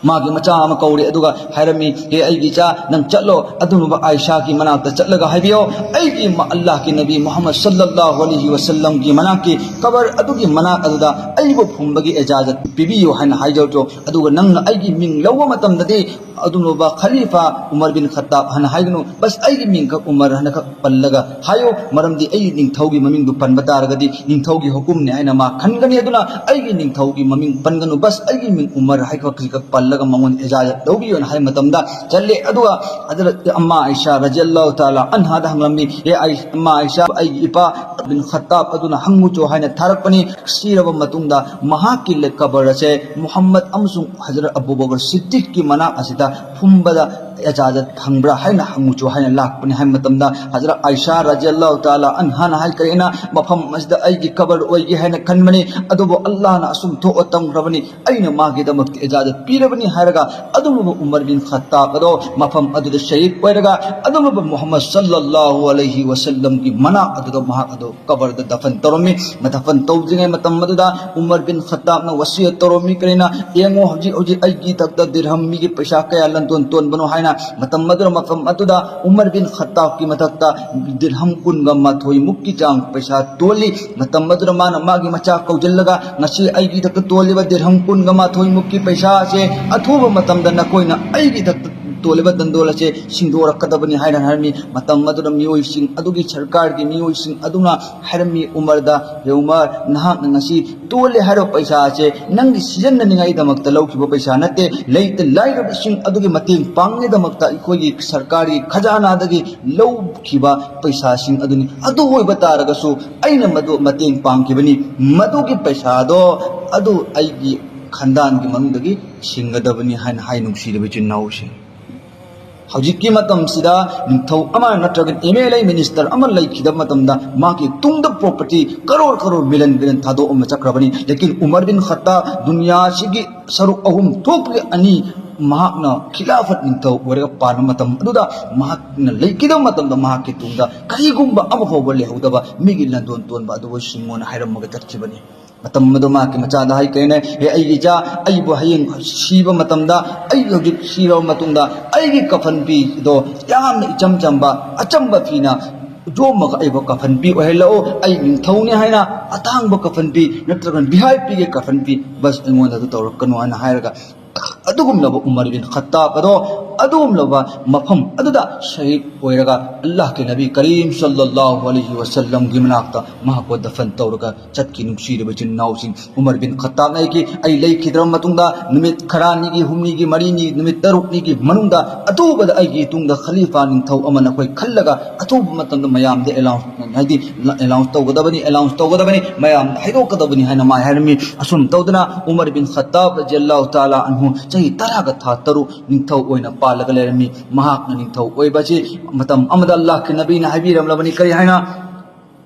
ꯃꯥꯒꯤ ꯃꯆꯥ ꯑꯃ ꯀꯧꯔꯦ, ꯑꯗꯨꯒ ꯍꯥꯏꯔꯝꯃꯤ, "ꯍꯦ ꯑꯩꯒꯤ ꯏꯆꯥ, ꯅꯪ ꯆꯠꯂꯣ, ꯑꯗꯨꯒꯨꯝꯕ ꯑꯥꯏꯁꯥꯒꯤ ꯃꯅꯥꯛꯇ ꯆꯠꯂꯒ ꯍꯥꯏꯕꯤꯌꯣ, ꯑꯩꯒꯤ ꯃ-, ꯑꯜꯂꯥꯍꯒꯤ ꯅꯕꯤ ꯃꯨꯍꯝꯃꯗ ꯁꯜꯂꯜꯂꯥꯍꯨ ꯑꯂꯩꯍꯤ ꯋꯁꯜꯂꯝꯒꯤ ꯃꯅꯥꯛꯀꯤ ꯀꯕꯔ ꯑꯗꯨꯒꯤ ꯃꯅꯥꯛ ꯑꯗꯨꯗ ꯑꯩꯕꯨ ꯐꯨꯝꯕꯒꯤ ꯏꯖꯥꯖꯠ ꯄꯤꯕꯤꯌꯨ ꯍꯥꯏꯅ ꯍꯥꯏꯖꯧ꯫ ꯑꯗꯨꯒ ꯅꯪꯅ ꯑꯩꯒꯤ ꯃꯤꯡ ꯂꯧꯕ ꯃꯇꯝꯗꯗꯤ ꯑꯗꯨꯒꯨꯝꯂꯕ ꯈꯂꯤꯐꯥ ꯎꯃꯔ ꯕꯤꯟ ꯈꯠꯇꯥꯕ ꯍꯥꯏꯅ ꯍꯥꯏꯒꯅꯨ, ꯕꯁ ꯑꯩꯒꯤ ꯃꯤꯡꯈꯛ ꯎꯃꯔ ꯍꯥꯏꯅ ꯈꯛ ꯄꯜꯂꯒ ꯍꯥꯏꯌꯨ, ꯃꯔꯝꯗꯤ ꯑꯩꯒꯤ ꯅꯤꯡꯊꯧꯒꯤ ꯃꯃꯤꯡꯗꯨ ꯄꯟꯕ ꯇꯥꯔꯒꯗꯤ ꯅꯤꯡꯊꯧꯒꯤ ꯍꯨꯀꯨꯝꯅꯤ ꯍꯥꯏꯅ ꯃꯥ ꯈꯟꯒꯅꯤ꯫ ꯑꯗꯨꯅ ꯑꯩꯒꯤ ꯅꯤꯡꯊꯧꯒꯤ ꯃꯃꯤꯡ ꯄꯟꯒꯅꯨ, ꯕꯁ ꯑꯩꯒꯤ ꯃꯤꯡ ꯎꯃꯔ ꯍꯥꯏꯕ ꯈꯛ ꯄꯜꯂꯒ ꯃꯉꯣꯟꯗ ꯏꯖꯥꯖꯠ ꯂꯧꯕꯤꯌꯣꯅ ꯍꯥꯏꯕ ꯃꯇꯝꯗ ꯆꯠꯂꯦ꯫ ꯑꯗꯨꯒ ꯍꯖꯔꯠ ꯑꯝꯃꯥ ꯑꯥꯏꯁꯥ ꯔꯖꯤꯌꯜꯂꯥꯍꯨ ꯇꯥꯂꯥ ꯑꯟꯍꯥꯗ ꯍꯪꯂꯝꯃꯤ, "ꯑꯦ ꯑꯥꯏ-, ꯑꯝꯃꯥ ꯑꯥꯏꯁꯥ, ꯑꯩꯒꯤ ꯏꯄꯥ ꯕꯤꯟ ꯈꯠꯇꯥꯕ ꯑꯗꯨꯅ ꯍꯪꯉꯨꯆꯣ ꯍꯥꯏꯅ ꯊꯥꯔꯛꯄꯅꯤ꯫ ꯁꯤꯔꯕ ꯃꯇꯨꯡꯗ ꯃꯍꯥꯛꯀꯤ ꯂꯩ-, ꯀꯕꯔ ꯑꯁꯦ ꯃꯨꯍꯝꯃꯗ ꯑꯃꯁꯨꯡ ꯍꯖꯔꯠ ꯑꯕꯨ ꯕꯀꯔ ꯁꯤꯗꯤꯛꯀꯤ ꯃꯅꯥꯛ ꯑꯁꯤꯗ ꯐꯨꯝꯕꯗ ꯏꯖꯥꯖꯠ ꯐꯪꯕ꯭ꯔꯥ ꯍꯥꯏꯅ ꯍꯪꯉꯨꯆꯣ ꯍꯥꯏꯅ ꯂꯥꯛꯄꯅꯤ" ꯍꯥꯏꯕ ꯃꯇꯝꯗ ꯍꯖꯔꯠ ꯑꯥꯏꯁꯥ ꯔꯖꯤꯌꯜꯂꯥꯍꯨ ꯇꯥꯂꯥ ꯑꯟꯍꯥꯅ ꯍꯥꯏꯈ꯭ꯔꯦꯅ, "ꯃꯐꯝ ꯑꯁꯤꯗ ꯑꯩꯒꯤ ꯀꯕꯔ ꯑꯣꯏꯒꯦ ꯍꯥꯏꯅ ꯈꯟꯕꯅꯤ, ꯑꯗꯨꯕꯨ ꯑꯜꯂꯥꯍꯅ ꯑꯁꯨꯝ ꯊꯣꯛꯑꯣ ꯇꯝꯈ꯭ꯔꯕꯅꯤ, ꯑꯩꯅ ꯃꯥꯒꯤꯗꯃꯛꯇ ꯏꯖꯥꯖꯠ ꯄꯤꯔꯕꯅꯤ" ꯍꯥꯏꯔꯒ ꯑꯗꯨꯒꯨꯝꯂꯕ ꯎꯃꯔ ꯕꯤꯟ ꯈꯠꯇꯥꯕ ꯑꯗꯣ ꯃꯐꯝ ꯑꯗꯨꯗ ꯁꯍꯤꯗ ꯑꯣꯏꯔꯒ ꯑꯗꯨꯒꯨꯝꯂꯕ ꯃꯨꯍꯝꯃꯗ ꯁꯜꯂꯜꯂꯥꯍꯨ ꯑꯂꯩꯍꯤ ꯋꯁꯜꯂꯝꯒꯤ ꯃꯅꯥꯛ ꯑꯗꯨꯗ ꯃꯍꯥꯛ ꯑꯗꯨ ꯀꯕꯔꯗ ꯗꯐꯟ ꯇꯧꯔꯝꯃꯤ꯫ ꯗꯐꯟ ꯇꯧꯗ꯭ꯔꯤꯉꯩ ꯃꯇꯝ ꯑꯗꯨꯗ ꯎꯃꯔ ꯕꯤꯟ ꯈꯠꯇꯥꯕꯅ ꯋꯁꯤꯌꯠ ꯇꯧꯔꯝꯃꯤ, ꯀꯔꯤꯅ, "ꯌꯦꯡꯉꯣ, ꯍꯧꯖꯤꯛ ꯍꯧꯖꯤꯛ ꯑꯩꯒꯤ ꯏꯊꯛꯇ ꯗꯤꯔꯍꯝ ꯃꯤꯒꯤ ꯄꯩꯁꯥ ꯀꯌꯥ ꯂꯟꯗꯣꯟ ꯇꯣꯟꯕꯅꯣ" ꯍꯥꯏꯅ꯫ ꯃꯇꯝ ꯑꯗꯨꯗ, ꯃꯐꯝ ꯑꯗꯨꯗ ꯎꯃꯔ ꯕꯤꯟ ꯈꯠꯇꯥꯕꯀꯤ ꯃꯊꯛꯇ ꯗꯤꯔꯍꯝ ꯀꯨꯟꯒ ꯃꯥꯊꯣꯏ ꯃꯨꯛꯀꯤ ꯆꯥꯡ ꯄꯩꯁꯥ ꯇꯣꯜꯂꯤ꯫ ꯃꯇꯝ ꯑꯗꯨꯗ ꯃꯥꯅ ꯃꯥꯒꯤ ꯃꯆꯥ ꯀꯧꯁꯤꯜꯂꯒ, "ꯉꯁꯤ ꯑꯩꯒꯤ ꯏꯊꯛꯇ ꯇꯣꯜꯂꯤꯕ ꯗꯤꯔꯍꯝ ꯀꯨꯟꯒ ꯃꯥꯊꯣꯏ ꯃꯨꯛꯀꯤ ꯄꯩꯁꯥ ꯑꯁꯦ ꯑꯊꯨꯕ ꯃꯇꯝꯗ ꯅꯈꯣꯏꯅ ꯑꯩꯒꯤ ꯏꯊꯛꯇ ꯇꯣꯜꯂꯤꯕ ꯗꯟꯗꯣꯜ ꯑꯁꯦ ꯁꯤꯡꯗꯣꯔꯛꯀꯗꯕꯅꯤ" ꯍꯥꯏꯅ ꯍꯥꯏꯔꯝꯃꯤ꯫ ꯃꯇꯝ ꯑꯗꯨꯗ ꯃꯤꯑꯣꯏꯁꯤꯡ ꯑꯗꯨꯒꯤ ꯁꯔꯀꯥꯔꯒꯤ ꯃꯤꯑꯣꯏꯁꯤꯡ ꯑꯗꯨꯅ ꯍꯥꯏꯔꯝꯃꯤ, "ꯎꯃꯔꯗ, ꯍꯦ ꯎꯃꯔ, ꯅꯍꯥꯛꯅ ꯉꯁꯤ ꯇꯣꯜꯂꯦ ꯍꯥꯏꯔꯤꯕ ꯄꯩꯁꯥ ꯑꯁꯦ ꯅꯪꯒꯤ ꯁꯤꯖꯤꯟꯅꯅꯤꯡꯉꯥꯏꯗꯃꯛꯇ ꯂꯧꯈꯤꯕ ꯄꯩꯁꯥ ꯅꯠꯇꯦ, ꯂꯩꯇ ꯂꯥꯏꯔꯕꯁꯤꯡ ꯑꯗꯨꯒꯤ ꯃꯇꯦꯡ ꯄꯥꯡꯅꯉꯥꯏꯗꯃꯛꯇ ꯑꯩꯈꯣꯏꯒꯤ ꯁꯔꯀꯥꯔꯒꯤ ꯈꯖꯥꯅꯥꯗꯒꯤ ꯂꯧꯈꯤꯕ ꯄꯩꯁꯥꯁꯤꯡ ꯑꯗꯨꯅꯤ꯫ ꯑꯗꯨ ꯑꯣꯏꯕ ꯇꯥꯔꯒꯁꯨ ꯑꯩꯅ ꯃꯗꯨ ꯃꯇꯦꯡ ꯄꯥꯡꯈꯤꯕꯅꯤ, ꯃꯗꯨꯒꯤ ꯄꯩꯁꯥꯗꯣ ꯑꯗꯨ ꯑꯩꯒꯤ ꯈꯟꯗꯥꯟꯒꯤ ꯃꯅꯨꯡꯗꯒꯤ ꯁꯤꯡꯒꯗꯕꯅꯤ" ꯍꯥꯏꯅ ꯍꯥꯏ꯫ ꯅꯨꯡꯁꯤꯔꯕ ꯏꯆꯤꯟ ꯏꯅꯥꯎꯁꯤꯡ, ꯍꯧꯖꯤꯛꯀꯤ ꯃꯇꯝꯁꯤꯗ ꯅꯤꯡꯊꯧ ꯑꯃ ꯅꯠꯇ꯭ꯔꯒ ꯑꯦꯝ ꯑꯦꯜ ꯑꯦ ꯃꯤꯅꯤꯁꯇꯔ ꯑꯃ ꯂꯩꯈꯤꯗꯕ ꯃꯇꯝꯗ ꯃꯥꯒꯤ ꯇꯨꯡꯗ property crore crore, million million ꯊꯥꯗꯣꯛꯑꯝꯃ ꯆꯠꯈ꯭ꯔꯕꯅꯤ꯫ ꯂꯦꯀꯤꯟ ꯎꯃꯔ ꯕꯤꯟ ꯈꯠꯇꯥꯕ ꯗꯨꯅꯤꯌꯥꯁꯤꯒꯤ ꯁꯔꯨꯛ ꯑꯍꯨꯝ ꯊꯣꯛꯄꯒꯤ ꯑꯅꯤ ꯃꯍꯥꯛꯅ ꯈꯤꯂꯥꯐꯠ ꯅꯤꯡꯊꯧ ꯑꯣꯏꯔꯒ ꯄꯥꯟꯕ ꯃꯇꯝ ꯑꯗꯨꯗ, ꯃꯍꯥꯛꯅ ꯂꯩꯈꯤꯗꯕ ꯃꯇꯝꯗ ꯃꯍꯥꯛꯀꯤ ꯇꯨꯡꯗ ꯀꯔꯤꯒꯨꯝꯕ ꯑꯃ ꯐꯥꯎꯕ ꯂꯩꯍꯧꯗꯕ, ꯃꯤꯒꯤ ꯂꯟꯗꯣꯟ ꯇꯣꯟꯕ ꯑꯗꯨꯕꯨ ꯁꯤꯡꯉꯣꯅ ꯍꯥꯏꯔꯝꯃꯒ ꯆꯠꯈꯤꯕꯅꯤ꯫ ꯃꯇꯝ ꯑꯗꯨ ꯃꯍꯥꯛꯀꯤ ꯃꯆꯥꯗ ꯍꯥꯏꯈ꯭ꯔꯦꯅꯦ, "ꯍꯦ ꯑꯩꯒꯤ ꯏꯆꯥ, ꯑꯩꯕꯨ ꯍꯌꯦꯡ ꯁꯤꯕ ꯃꯇꯝꯗ, ꯑꯩ ꯍꯧꯖꯤꯛ ꯁꯤꯔꯕ ꯃꯇꯨꯡꯗ ꯑꯩꯒꯤ ꯀꯐꯟ ꯐꯤꯗꯣ ꯌꯥꯝꯅ ꯏꯆꯝ ꯆꯝꯕ ꯑꯆꯝꯕ ꯐꯤꯅ ꯌꯣꯝꯃꯒ ꯑꯩꯕꯨ ꯀꯐꯟ ꯐꯤ ꯑꯣꯏꯍꯜꯂꯛꯎ꯫ ꯑꯩ ꯅꯤꯡꯊꯧꯅꯤ ꯍꯥꯏꯅ ꯑꯇꯥꯡꯕ ꯀꯐꯟ ꯐꯤ ꯅꯠꯇ꯭ꯔꯒ ꯚꯤ ꯑꯥꯏ ꯄꯤꯒꯤ ꯀꯐꯟ ꯐꯤ, ꯕꯁ, ꯑꯩꯉꯣꯟꯗ ꯑꯗꯨ ꯇꯧꯔꯛꯀꯅꯨ" ꯍꯥꯏꯅ ꯍꯥꯏꯔꯒ ꯑꯗꯨꯒꯨꯝꯂꯕ ꯎꯃꯔ ꯕꯤꯟ ꯈꯠꯇꯥꯕ ꯑꯗꯣ ꯑꯗꯨꯒꯨꯝꯂꯕ ꯃꯐꯝ ꯑꯗꯨꯗ ꯁꯍꯤꯗ ꯑꯣꯏꯔꯒ ꯑꯜꯂꯥꯍꯀꯤ ꯅꯕꯤ ꯀꯔꯤꯝ ꯁꯜꯂꯜꯂꯥꯍꯨ ꯑꯂꯩꯍꯤ ꯋꯁꯜꯂꯝꯒꯤ ꯃꯅꯥꯛꯇ ꯃꯍꯥꯛꯄꯨ ꯗꯐꯟ ꯇꯧꯔꯒ ꯆꯠꯈꯤ꯫ ꯅꯨꯡꯁꯤꯔꯕ ꯏꯆꯤꯟ ꯏꯅꯥꯎꯁꯤꯡ, ꯎꯃꯔ ꯕꯤꯟ ꯈꯠꯇꯥꯕꯅ ꯑꯩꯒꯤ ꯑꯩ ꯂꯩꯈꯤꯗ꯭ꯔꯕ ꯃꯇꯨꯡꯗ ꯅꯨꯃꯤꯠ ꯈꯔꯅꯤꯒꯤ, ꯍꯨꯝꯅꯤꯒꯤ, ꯃꯔꯤꯅꯤ, ꯅꯨꯃꯤꯠ ꯇꯔꯨꯛꯅꯤꯒꯤ ꯃꯅꯨꯡꯗ ꯑꯊꯨꯕꯗ ꯑꯩꯒꯤ ꯇꯨꯡꯗ ꯈꯂꯤꯐꯥ ꯅꯤꯡꯊꯧ ꯑꯃ ꯅꯈꯣꯏ ꯈꯜꯂꯒ ꯑꯊꯨꯕ ꯃꯇꯝꯗ ꯃꯌꯥꯝꯗ ꯑꯦꯂꯥꯎꯟꯁ, ꯍꯥꯏꯗꯤ ꯑꯦꯂꯥꯎꯟꯁ ꯇꯧꯒꯗꯕꯅꯤ, ꯑꯦꯂꯥꯎꯟꯁ ꯇꯧꯒꯗꯕꯅꯤ, ꯃꯌꯥꯝꯗ ꯍꯥꯏꯗꯣꯛꯀꯗꯕꯅꯤ ꯍꯥꯏꯅ ꯃꯥ ꯍꯥꯏꯔꯝꯃꯤ꯫ ꯑꯁꯨꯝ ꯇꯧꯗꯅ ꯎꯃꯔ ꯕꯤꯟ ꯈꯠꯇꯥꯕ ꯔꯖꯤꯌꯜꯂꯥꯍꯨ ꯇꯥꯂꯥ ꯑꯟꯍꯨ ꯆꯍꯤ ꯇꯔꯥꯒ ꯊꯥ ꯇꯔꯨꯛ ꯅꯤꯡꯊꯧ ꯑꯣꯏꯅ ꯄꯥꯜꯂꯒ ꯂꯩꯔꯝꯃꯤ꯫ ꯃꯍꯥꯛꯅ ꯅꯤꯡꯊꯧ ꯑꯣꯏꯕ ꯑꯁꯤ ꯃꯇꯝ ꯑꯃꯗ ꯑꯜꯂꯥꯍꯀꯤ ꯅꯕꯤꯅ ꯍꯥꯏꯕꯤꯔꯝꯂꯕꯅꯤ꯫ ꯀꯔꯤ ꯍꯥꯏꯅ?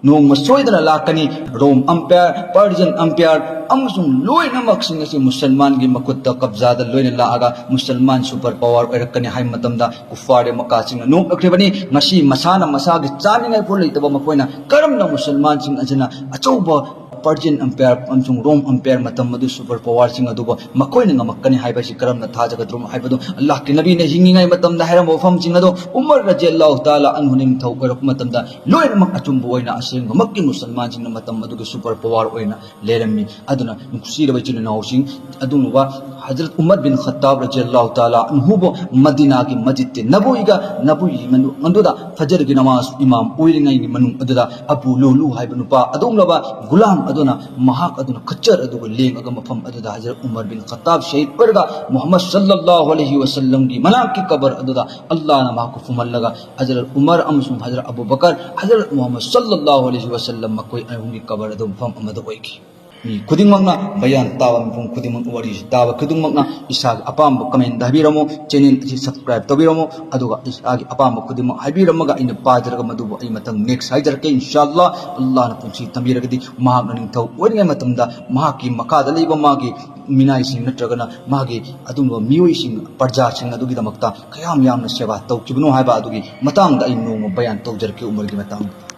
ꯅꯣꯡꯃ ꯁꯣꯏꯗꯅ ꯂꯥꯛꯀꯅꯤ꯫ ꯔꯣꯝ ꯑꯝꯄꯥꯌꯔ, ꯄꯔꯁꯤꯌꯟ ꯑꯝꯄꯥꯌꯔ ꯑꯃꯁꯨꯡ ꯂꯣꯏꯅꯃꯛꯁꯤꯡ ꯑꯁꯤ ꯃꯨꯁꯜꯃꯥꯟꯒꯤ ꯃꯈꯨꯠꯇ ꯀꯕꯖꯥꯗ ꯂꯣꯏꯅ ꯂꯥꯛꯑꯒ ꯃꯨꯁꯜꯃꯥꯟ ꯁꯨꯄꯔ ꯄꯥꯋꯔ ꯑꯣꯏꯔꯛꯀꯅꯤ ꯍꯥꯏꯕ ꯃꯇꯝꯗ ꯀꯨꯐꯥꯔ ꯃꯛꯀꯥꯁꯤꯡꯅ ꯅꯣꯛꯂꯛꯈ꯭ꯔꯤꯕꯅꯤ꯫ ꯉꯁꯤ ꯃꯁꯥꯅ ꯃꯁꯥꯒꯤ ꯆꯥꯅꯤꯡꯉꯥꯏ ꯐꯥꯎ ꯂꯩꯇꯕ ꯃꯈꯣꯏꯅ ꯀꯔꯝꯅ ꯃꯨꯁꯜꯃꯥꯟꯁꯤꯡ ꯑꯁꯤꯅ ꯑꯆꯧꯕ ꯄꯔꯁꯤꯌꯟ ꯑꯝꯄꯥꯌꯔ ꯑꯃꯁꯨꯡ ꯔꯣꯝ ꯑꯝꯄꯥꯌꯔ ꯃꯇꯝ ꯑꯗꯨ ꯁꯨꯄꯔ ꯄꯥꯋꯔꯁꯤꯡ ꯑꯗꯨꯕꯨ ꯃꯈꯣꯏꯅ ꯉꯝꯃꯛꯀꯅꯤ ꯍꯥꯏꯕ ꯑꯁꯤ ꯀꯔꯝꯅ ꯊꯥꯖꯒꯗ꯭ꯔꯣ ꯍꯥꯏꯕꯗꯨ ꯑꯜꯂꯥꯍꯀꯤ ꯅꯕꯤꯅ ꯍꯤꯡꯉꯤꯉꯩ ꯃꯇꯝꯗ ꯍꯥꯏꯔꯝꯕ ꯋꯥꯐꯝꯁꯤꯡ ꯑꯗꯨ ꯎꯃꯔ ꯔꯖꯤꯌꯜꯂꯥꯍꯨ ꯇꯥꯂꯥ ꯑꯟꯍꯨ ꯅꯤꯡꯊꯧ ꯑꯣꯏꯔꯛꯄ ꯃꯇꯝꯗ ꯂꯣꯏꯅꯃꯛ ꯑꯆꯨꯝꯕ ꯑꯣꯏꯅ ꯑꯁꯦꯡꯕꯃꯛꯀꯤ ꯃꯨꯁꯜꯃꯥꯟꯁꯤꯡꯅ ꯃꯇꯝ ꯑꯗꯨꯒꯤ ꯁꯨꯄꯔ ꯄꯥꯋꯔ ꯑꯣꯏꯅ ꯂꯩꯔꯝꯃꯤ꯫ ꯑꯗꯨꯅ ꯅꯨꯡꯁꯤꯔꯕ ꯏꯆꯤꯜ ꯏꯅꯥꯎꯁꯤꯡ, ꯑꯗꯨꯒꯨꯝꯂꯕ ꯍꯖꯔꯠ ꯎꯃꯔ ꯕꯤꯟ ꯈꯠꯇꯥꯕ ꯔꯖꯤꯌꯜꯂꯥꯍꯨ ꯇꯥꯂꯥ ꯑꯟꯍꯨꯕꯨ ꯃꯗꯤꯅꯥꯒꯤ ꯃꯁꯖꯤꯗ ꯅꯕꯋꯤꯒ ꯅꯕꯋꯤ ꯃꯅꯨꯡ ꯑꯗꯨꯗ ꯐꯖꯔꯒꯤ ꯅꯃꯥꯖ ꯏꯃꯥꯝ ꯑꯣꯏꯔꯤꯉꯩꯒꯤ ꯃꯅꯨꯡ ꯑꯗꯨꯗ ꯑꯕꯨ ꯂꯨꯂꯨ ꯍꯥꯏꯕ ꯅꯨꯄꯥ ꯑꯗꯨꯒꯨꯝꯂꯕ ꯒꯨꯂꯥꯝ ꯑꯗꯨꯅ ꯃꯍꯥꯛ ꯑꯗꯨꯅ ꯈꯠꯆꯔ ꯑꯗꯨꯒ ꯂꯦꯡꯉꯒ ꯃꯐꯝ ꯑꯗꯨꯗ ꯍꯖꯔꯠ ꯎꯃꯔ ꯕꯤꯟ ꯈꯠꯇꯥꯕ ꯁꯍꯤꯗ ꯑꯣꯏꯔꯒ ꯃꯨꯍꯝꯃꯗ ꯁꯜꯂꯜꯂꯥꯍꯨ ꯑꯂꯩꯍꯤ ꯋꯁꯜꯂꯝꯒꯤ ꯃꯅꯥꯛꯀꯤ ꯀꯕꯔ ꯑꯗꯨꯗ ꯑꯜꯂꯥꯍꯅ ꯃꯍꯥꯛꯄꯨ ꯐꯨꯝꯍꯜꯂꯒ ꯍꯖꯔꯠ ꯎꯃꯔ ꯑꯃꯁꯨꯡ ꯍꯖꯔꯠ ꯑꯕꯨ ꯕꯀꯔ, ꯍꯖꯔꯠ ꯃꯨꯍꯝꯃꯗ ꯁꯜꯂꯜꯂꯥꯍꯨ ꯑꯂꯩꯍꯤ ꯋꯁꯜꯂꯝ ꯃꯈꯣꯏ ꯑꯍꯨꯝꯒꯤ ꯀꯕꯔ ꯑꯗꯨ ꯃꯐꯝ ꯑꯃꯗ ꯑꯣꯏꯈꯤ꯫ ꯃꯤ ꯈꯨꯗꯤꯡꯃꯛꯅ, ꯕꯌꯥꯟ ꯇꯥꯕ ꯃꯤꯄꯨꯝ ꯈꯨꯗꯤꯡꯃꯛ, ꯋꯥꯔꯤꯁꯤ ꯇꯥꯕ ꯈꯨꯗꯤꯡꯃꯛꯅ ꯏꯁꯥꯒꯤ ꯑꯄꯥꯝꯕ ꯀꯃꯦꯟꯗ ꯍꯥꯏꯕꯤꯔꯝꯃꯨ, ꯆꯦꯅꯦꯜ ꯑꯁꯤ ꯁꯕꯁꯀ꯭ꯔꯥꯏꯕ ꯇꯧꯕꯤꯔꯝꯃꯨ, ꯑꯗꯨꯒ ꯏꯁꯥꯒꯤ ꯑꯄꯥꯝꯕ ꯈꯨꯗꯤꯡꯃꯛ ꯍꯥꯏꯕꯤꯔꯝꯃꯒ ꯑꯩꯅ ꯄꯥꯖꯔꯒ ꯃꯗꯨꯕꯨ ꯑꯩ ꯃꯊꯪ ꯅꯦꯛꯁ ꯍꯥꯏꯖꯔꯛꯀꯦ꯫ ꯏꯟꯁꯥ ꯑꯜꯂꯥꯍ, ꯑꯜꯂꯥꯍꯅ ꯄꯨꯟꯁꯤ ꯊꯝꯕꯤꯔꯒꯗꯤ ꯃꯍꯥꯛꯅ ꯅꯤꯡꯊꯧ ꯑꯣꯏꯔꯤꯉꯩ ꯃꯇꯝꯗ ꯃꯍꯥꯛꯀꯤ ꯃꯈꯥꯗ ꯂꯩꯕ ꯃꯥꯒꯤ ꯃꯤꯅꯥꯏꯁꯤꯡ ꯅꯠꯇ꯭ꯔꯒꯅ ꯃꯥꯒꯤ ꯑꯗꯨꯒꯨꯝꯂꯕ ꯃꯤꯑꯣꯏꯁꯤꯡ, ꯄ꯭ꯔꯖꯥꯁꯤꯡ ꯑꯗꯨꯒꯤꯗꯃꯛꯇ ꯀꯌꯥꯝ ꯌꯥꯝꯅ ꯁꯦꯕꯥ ꯇꯧꯈꯤꯕꯅꯣ ꯍꯥꯏꯕ ꯑꯗꯨꯒꯤ ꯃꯇꯥꯡꯗ ꯑꯩ ꯅꯣꯡꯃ ꯕꯌꯥꯟ ꯇꯧꯖꯔꯛꯀꯦ ꯎꯃꯔꯒꯤ ꯃꯇꯥꯡꯗ꯫